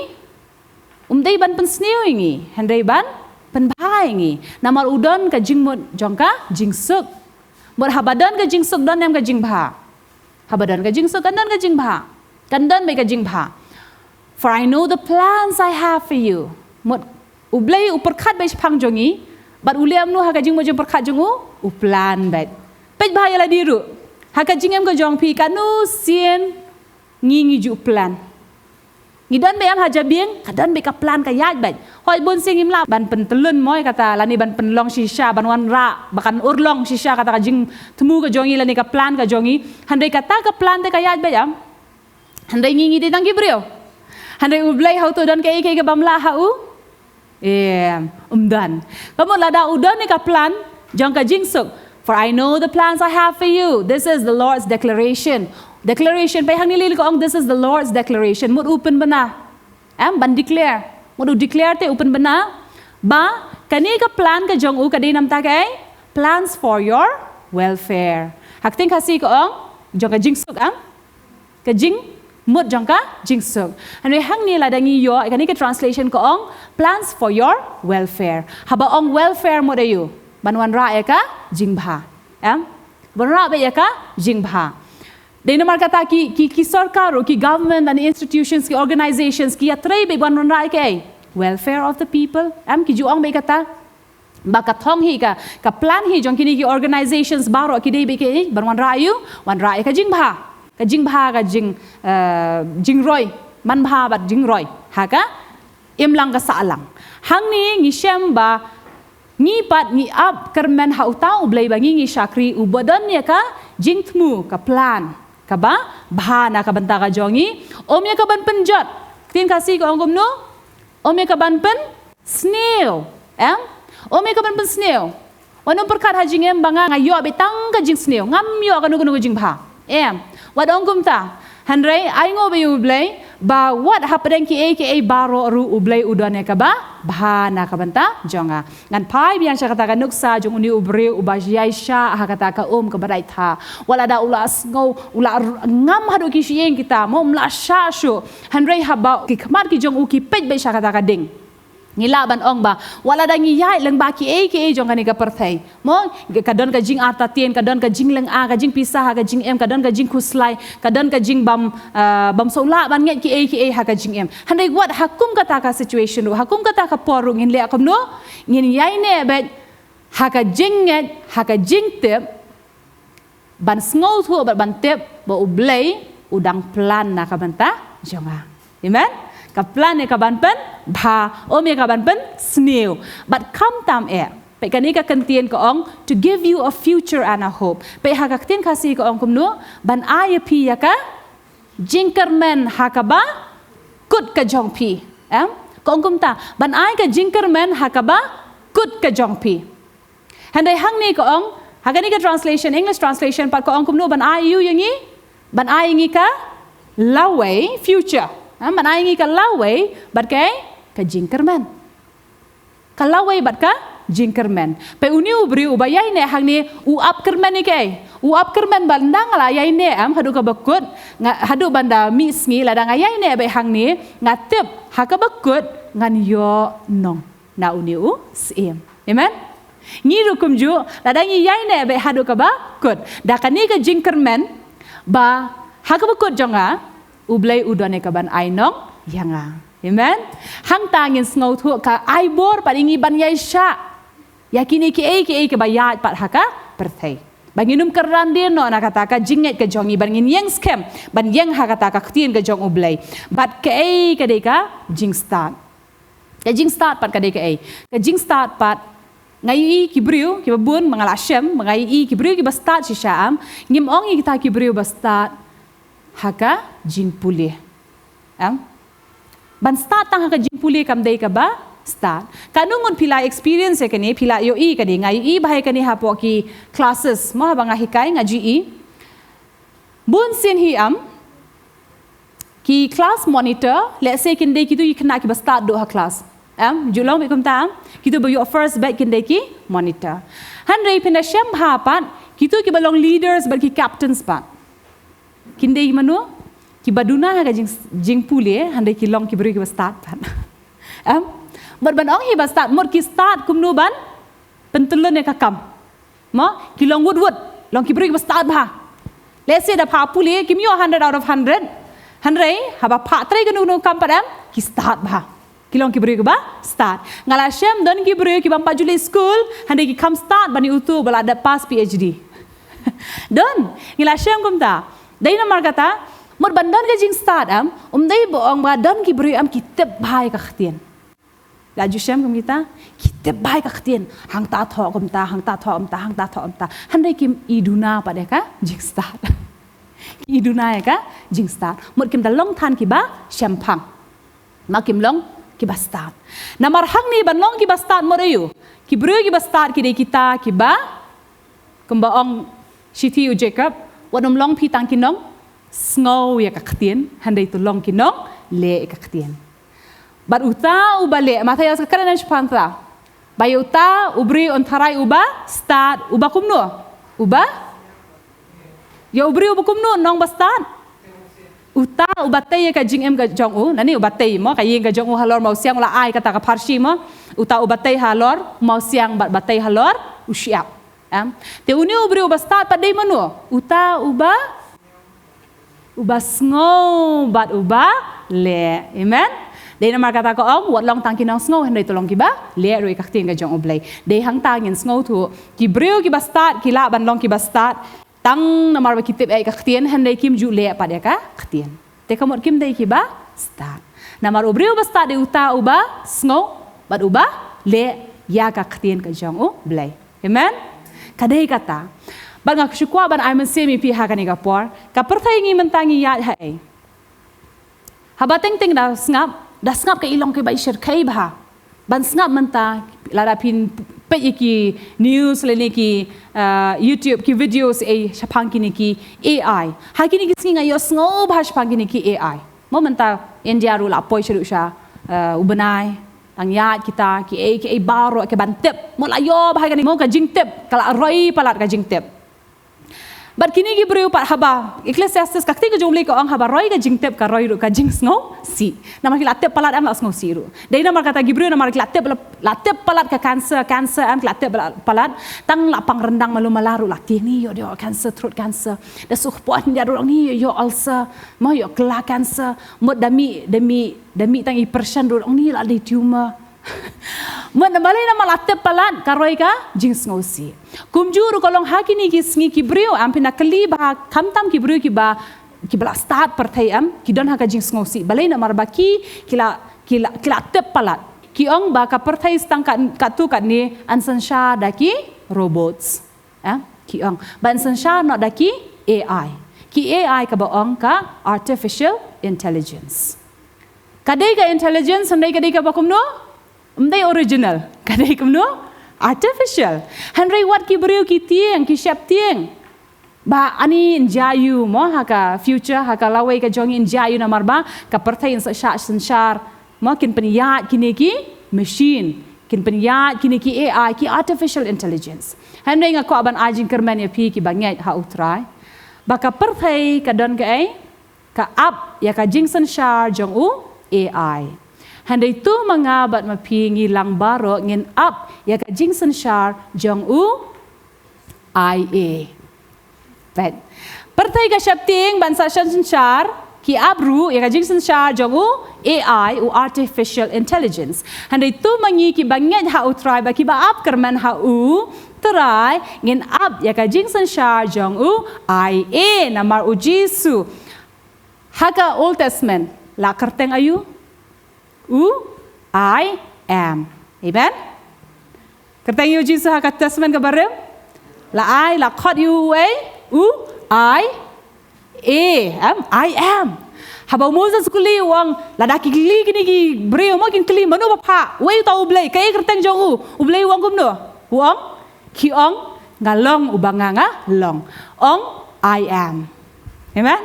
Um dei ban pynsniew ïa ngi, hynrei ban pynbha ïa ngi. Namar u don ka jingmut jong ka jingsuk. Mut haba don ka jingsuk don em ka jingbha? Haba don ka jingsuk kan don ka jingbha. Kan don beit ka jingbha. For I know the plans I have for you. Mut u Blei u pyrkhat beit shaphang jong ngi. Bad u leh kumno ha ka jingmut jingpyrkhat jong u? U plan beit. Peit bha ïa lade ruh. Ha ka jingim ka jong phi katno sien ngi ngi ju plan. Ngi don beit em ha jabieng, ka don beit ka plan ka ïaid beit. Hooid bun sien ngim lah ban pyntyllun mo ïa kata, lane ban pynlong shisha, ban wanrah ba kan urlong shisha kata ka jingthmu ka jong ngi lane ka plan ka jong ngi. Hynrei kata ka plan te ka ïaid beit em. Hynrei ngi ngi dei tang ki briew. Hynrei u Blei hato u don kaei kaei kaba ym lah ha u? Em, um don. Ka mut lada u don ïa ka plan jong ka jingsuk. For I know the plans I have for you. This is the Lord's declaration. Declaration, peit hangne lei ka ong, this is the Lord's declaration. Mut u pynbna. Em, ban declare. Mut u declare te u pynbna ba kane ka plan ka jong u ka dei namar kaei? Plans for your welfare. Ha ka ktien Khasi ka ong jong ka jingsuk, em? Ka jingmut jong ka jingsuk. Hynrei hangne lada ngi ïoh kane ka translation ka ong plans for your welfare. Haba ong welfare mut aïu? Ban wanrah ïa ka jingbha. Em? Wanrah beit ïa ka jingbha. Dei namar kata ki, ki, ki sorkar ruh, ki government and institutions, ki organizations, ki ïatrei beit ban wanrah ïa kaei? Welfare of the people. Em, ki ju ong beit kata. Ba ka thong hi ka, ka plan hi jong kine ki organizations baroh ki dei beit kaei? Ban wanrah aïu? Wanrah ïa ka jingbha. Ka jingbha ka jing, eh, jingroi. Manbha bad jingroi. Ha ka imlang ka sahlang. Hangne ngi shem ba ngi pat ngi ap kyrmen ha uta u Blei ba ngi ngi shakri uba don ïa ka jingthmu ka plan kaba bha na ka bynta ka jong ngi. Ym ïa ka ban pynjot. Ktien Khasi ka ong kumno? Ym ïa ka ban pynsniew. Em? Ym ïa ka ban pynsniew. Wat nym pyrkhat ha jingim ba nga nga ïoh beit tang ka jingsniew. Ngam ïoh kano kano ka jingbha. Em? Wat ong kumta. Hynrei ai nguh beit ïa u Blei Ba wat hapdeng kiei kiei baroh ruh U Blei u don ïa kaba bha na ka bynta jong nga. Ngan phai biang sha kata ka nuksa jong une u briew uba ïaishah ha kata ka um kaba dait tha. Wat lada u la sngew, u la r-, ngam haduh ki shyieng kita, mo, um la shah shuh. Hynrei haba ki khmat ki jong u ki peit beit sha kata ka ding, ngi lah ban ong ba wat lada ngi ïaid lyngba kiei kiei jong kane ka pyrthei, mo, ka don ka jingartatien, ka don ka jinglynga, ka jingpisa ha ka jingim, ka don ka jingkhuslai, ka don ka jingbym, ah, bym sngewlah ban ngeit kiei kiei ha ka jingim. Hynrei wat ha kum kata ka situation ruh, ha kum kata ka por ruh, ngin leh kumno? Ngin ïaineh beit ha ka jingngeit, ha ka jingtip, ban sngewthuh bad ban tip ba U Blei u dang plan na ka bynta jong nga. Amen. Ka plan ïa ka ban pynbha, um ïa ka ban pynsniew. Bad khamtam eh, peit kane ka kyntien ka ong, to give you a future and a hope. Peit ha ka ktien Khasi ka ong kumno? Ban ai ïa phi ïa ka jingkyrmen ha kaba kut ka jong phi. Em? Ka ong kumta, ban ai ka jingkyrmen ha kaba kut ka jong phi. Hynrei hangne ka ong, ha kane ka translation, English translation pat ka ong kumno? Ban ai ïa u ïa ngi, ban ai ïa ngi ka lawei, future. Ha, ban ai ïa ngi ka lawei bad ka, ka jingkyrmen. Ka lawei bad ka jingkyrmen. Peit une u briew uba ïaineh hangne u ap kyrmen ïa kaei? U ap kyrmen ba lada nga la ïaineh, em, haduh kaba kut, nga, haduh ban da mih sngi, lada nga ïaineh beit hangne, nga tip ha kaba kut ngan ïoh nong na une u syiem. Amen. Ngi ruh kumjuh, lada ngi ïaineh beit haduh kaba kut, da kane ka jingkyrmen ba ha kaba kut jong nga U Blei u don ïa ka ban ai nong ïa nga. Amen. Hangta ngin sngewthuh ka ai bor pat ïa ngi ban ïaishah ïa kine kiei kiei kiba ïaid pat ha ka pyrthei. Ba ngin ym kyrdan dien noh na kata ka jingngeit ka jong ngi, ban ngin ïeng skhem ban ïeng ha kata ka ktien ka jong U Blei. Bad kaei ka dei ka jingstad? Ka jingstad pat ka dei kaei? Ka jingstad pat, nga ïohi ki briew kiba bun, ma nga la shem, ma nga ïohi ki briew kiba stad shisha, em, ngim ong ïa kita ki briew ba stad ha ka jingpule. Em? Ban stad tang ha ka jingpule kam dei kaba stad. Katno ngut phi la experience ïa kane, phi la ïohi ïa kane? Nga ïohi bha ïa kane hapoh ki classes, mo, haba nga hikai nga ju ïohi. Bun sien hi, em, ki class monitor, let's say, kin dei kito ki khynnah kiba stad duh ha class. Em, ju long beit kumta, em, kito ba ïoh first beit kin dei ki monitor. Hynrei phin da shem bha pat, kito kiba long leaders bad ki captains pat, kin dei mano? Kiba duna ha ka jing, jingpule, hynrei ki long ki briew kiba stad pat. Em? Bad ban ong hi ba stad, mut ki stad kumno ban pyntyllun ïa ka kam? Mo, ki long wut wut, long ki briew kiba stad bha. Let's say da phah pule, kim ïoh hundred out of hundred. Hynrei haba phah trei kano kano ka kam pat, em, ki stad bha. Ki long ki briew kiba stad. Nga la shem don ki briew kiba ym pat ju leit skul, hynrei ki kham stad ban ïa uto ba la dep pass P H D. Don, ngi la shem kumta. Dei namar kata, mut ban don ka jingstad, em, ym dei ba ong ba don ki briew, em, ki tip bha ïa ka ktien. La ju shem kum kita, ki tip bha ïa ka ktien, hangta thoh kumta, hangta thoh kumta, hangta thoh kumta. Hynrei kim i duna pat ïa ka jingstad. Ki i duna ïa ka jingstad. Mut kim da long than kiba shemphang. Ma kim long kiba stad. Namar hangne ban long kiba stad mut aïu? Ki briew kiba stad ki dei kita kiba, kumba ong shithi u Jacob, wat nym long phi tang ki nongsngew ïa ka ktien, hynrei to long ki nongleh ïa ka ktien. Bad uta uba leh, Mathaios ka kren shaphang uta. Ba ïa uta u briew un tharai uba stad, uba kumno? Uba? Ïa u briew uba kumno, nong ba stad? Uta uba tei ïa ka jingim ka jong u, nani uba tei mo, ka ïing ka jong u halor mawsiang, u la ai kata ka pharshi mo. Uta uba tei halor mawsiang bad ba tei halor u shyiap. Em? Te une u briew uba stad pat dei mano? Uta uba, uba sngew bad uba leh. Amen. Dei namar kata ka ong, wat long tang ki nongsngew, hynrei to long kiba leh ruh ïa ka ktien ka jong U Blei. Dei hangta ngin sngewthuh, ki briew kiba stad ki lah ban long kiba stad tang namar ba ki tip ïa ka ktien, hynrei kim ju leh pat ïa ka ktien. Te ka mut kim dei kiba stad. Namar u briew uba stad dei uta uba sngew bad uba leh ïa ka ktien ka jong U Blei. Amen. Ka dei kata. Bad nga shu kwah ban ai mynsiem ïa phi ha kane ka por. Ka pyrthei ngi mynta ngi ïaid ha ei? Haba teng teng da sngap, da sngap ka i long kaba i shyrkhei bha. Ban sngap mynta, lada phin peit ïa ki news lane ki, uh, YouTube, ki videos ei shaphang kine ki A I. Ha kine ki sngi nga ïohsngew bha shaphang kine ki A I. Mo mynta India ruh la poi sha ruh sha, eh, u bnai. Tang ïaid kita, kiei, kiei baroh, ki ban tip. Mo la ïoh bha kane, mo ka jingtip, ka la roi palat ka jingtip. Bad kine ki briew pat haba, Ecclesiastes ka ktien ka jong U Blei ka ong haba roi ka jingtip ka roi ruh ka jingsngewsih. Namar ki la tip palat em la sngewsih ruh. Dei namar kata ki briew namar ki la tip, la tip palat ka cancer, cancer em ki la tip palat. Tang la pang ryndang malu mala ruh la tieng ni ïoh, ïoh cancer, throat cancer. Da suk pon ïa ruh ni ïoh ulcer, mo ïoh kylla cancer. Mut da mih, da mih, da mih tang i pyrshah ruh ni la dei tumor. Mut namar lei namar la tip palat ka roi ka jingsngewsih. Kumjuh ruh ka long ha kine ki sngi ki briew em phin ïa kylli bha khamtam ki briew kiba, kiba la start pyrthei em, ki don ha ka jingsngewsih. Balei namar ba ki, ki la, ki la, ki la tip palat. Ki ong ba ka pyrthei sa tang kat, katto katne yn synshar da ki robots. Eh, ki ong. Ba yn synshar noh da ki A I. Ki A I kaba ong ka artificial intelligence. Ka dei ka intelligence, hynrei ka dei kaba kumno? Ym dei original. Ka dei kumno? Artificial. Hynrei wat ki briew ki tieng, ki sheptieng. Ba ani yn jia aiu mo ha ka future, ha ka lawei ka jong ngi yn jia aiu namar ba ka pyrthei yn sa shah synshar. Mo kin pynïaid kine ki machine, kin pynïaid kine ki A I, ki artificial intelligence. Hynrei nga kwah ban ai jingkyrmen ïa phi kiba ngeit ha U Trai. Ba ka pyrthei ka don kaei? Ka ap ïa ka jingsynshar jong u A I. Hynrei to ma nga bad ma phi ngi lang baroh ngin ap ïa ka jingsynshar jong u I A. Peit. Pyrthei ka sheptieng ban sa synshar, ki ap ruh ïa ka jingsynshar jong u A I, u artificial intelligence. Hynrei to ma ngi kiba ngeit ha U Trai bad kiba ap kyrmen ha U Trai ngin ap ïa ka jingsynshar jong u I A namar U Jisu. Ha ka Old Testament la kyrteng aiu? U I am. Amen. Kyrteng aiu Jisu ha ka Testament kaba rim? La ai, la khot aiu u ei? U I A, em? I am. Haba u Moses u kylli u ong, lada ki kylli kine ki briew mo kin kylli mano ba phah? Uei uta U Blei, kaei kyrteng jong u? U Blei u ong kumno? U ong, ki ong, nga long uba nga nga long. Ong, I am. Amen?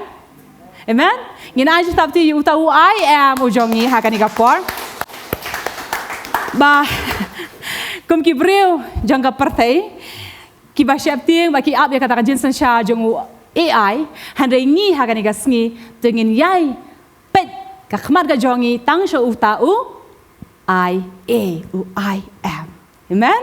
Amen? Ngin ai jingtap ti uta u I am u jong ngi ha kane ka por. Ba, kum ki briew jong ka pyrthei, kiba sheptieng ba ki ap ïa kata ka jingsynshar jong u A I, hynrei ngi ha kane ka sngi, to ngin ïai peit ka khmat ka jong ngi tang sha uta u I A, u I am. Amen.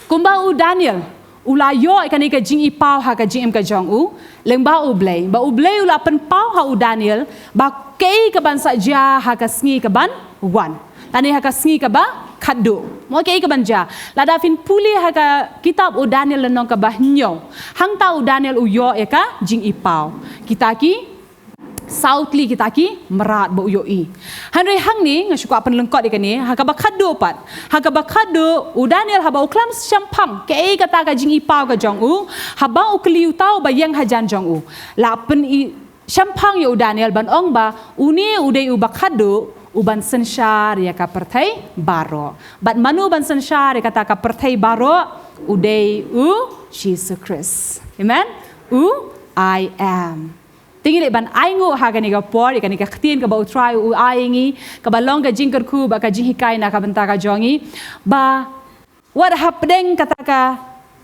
Kumba u Daniel u la ïoh ïa kane ka jingipaw ha ka jingim ka jong u lyngba U Blei, ba U Blei u la pynpaw ha u Daniel ba kaei kaban sa jia ha ka sngi kaban wan, lane ha ka sngi kaba khatduh. Mo kaei kaban jia? Lada phin pule ha ka kitab u Daniel lynnong kaba hynñiew, hangta u Daniel u ïoh ïa ka jingipaw. Kita ki saw tylli kita ki mrad ba u ïohi. Hynrei hangne nga shu kwah pynlyngkot ïa kane, ha kaba khatduh pat. Ha kaba khatduh u Daniel haba u khlem shemphang kaei kata ka jingipaw ka jong u, haba u kylli uta uba ïeng hajan jong u. La pyni shemphang ïa u Daniel ban ong ba une u dei uba khatduh uban synshar ïa ka pyrthei baroh. Bad mano ban synshar ïa kata ka pyrthei baroh? U dei U Jisu Khrist. Amen. U I am. Te ngi leh ban ainguh ha kane ka por, ïa kane ka ktien kaba U Trai u ai ïa ngi, kaba long ka jingkyrkhu bad ka jinghikai na ka bynta ka jong ngi. Ba wat hapdeng kata ka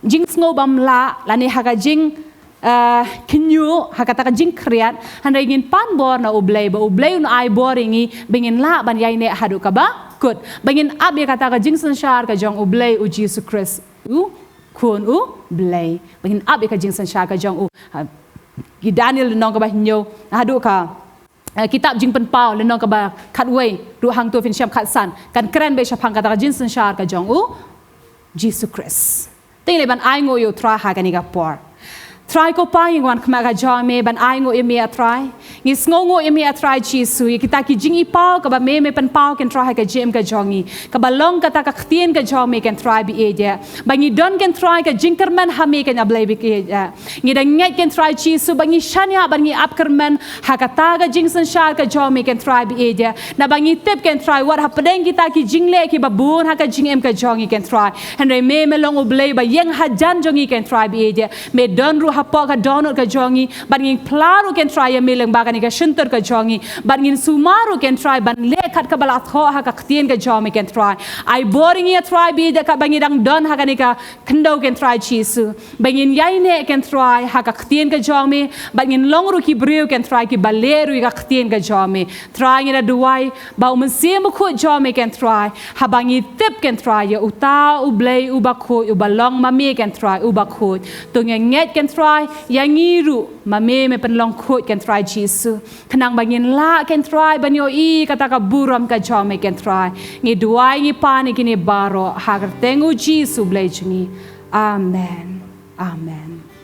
jingsngew bym lah, lane ha ka jing, eh, khñiuh, ha kata ka jingkhriat, hynrei ngin pan bor na U Blei, ba U Blei un ai bor ïa ngi, ba ngin lah ban ïaineh haduh kaba kut. Ba ngin ap ïa kata ka jingsynshar ka jong U Blei U Jisu Khrist. U Khun U Blei. Ba ngin ap ïa ka jingsynshar ka jong u. Ha, ki Daniel lynnong kaba hynñiew, haduh ka, eh, kitab Jingpynpaw lynnong kaba khatwei, ruh hangto phin shem khatsan. Kan kren beit shaphang kata ka jingsynshar ka jong U Jisu Khrist. Te ngi leh ban ainguh ïa U Trai ha kane ka por. Trai ko Pa, ngi wan khmat ka jong me ban ainguh ïa me A Trai. Ngi sngewnguh ïa me A Trai Jisu, ïa kita ki jingipaw kaba me me pynpaw kynroi ha ka jingim ka jong ngi. Kaba long kata ka ktien ka jong me kynroi ba ïeit. Ba ngi don kynroi ka jingkyrmen ha me kynroi ba ïeit. Ngi da ngeit kynroi Jisu ba ngi shaniah ba ngi ap kyrmen ha kata ka jingsynshar ka jong me kynroi ba ïeit. Naba ngi tip kynroi wat hapdeng kita ki jingleh kiba bun ha ka jingim ka jong ngi kynroi. Hynrei me me long U Blei ba ïeng hajan jong ngi kynroi ba ïeit. Me don ruh ha hapoh ka dohnud ka jong ngi, bad ngin phla ruh Kynrad ïa me lyngba kane ka shyntur ka jong ngi, bad ngin sumar ruh Kynrad ban leh kat kaba la thoh ha ka ktien ka jong me Kynrad. Ai bor ïa ngi Kynrad, bad ïa kaba ngi dang don ha kane ka khyndew Kynrad Jisu, ba ngin ïaineh Kynrad ha ka ktien ka jong me, bad ngin long ruh ki briew Kynrad kiba leh ruh ïa ka ktien ka jong me. Trai ngi da duwai ba u Mynsiem Bakhuid jong me Kynrad, haba ngi tip Kynrad ïa uta u Blei uba khuid, uba long ma me Kynrad uba khuid, to ngin ngeit Kynrad ïa ngi ruh ma me, me pynlong khuid Kynrad Jisu, khnang ba ngin lah Kynrad ban ïohi kata ka burom ka jong me Kynrad. Ngi duwai ngi pan ïa kine baroh ha ka kyrteng u Jisu Blei jong ngi. Amen. Amen.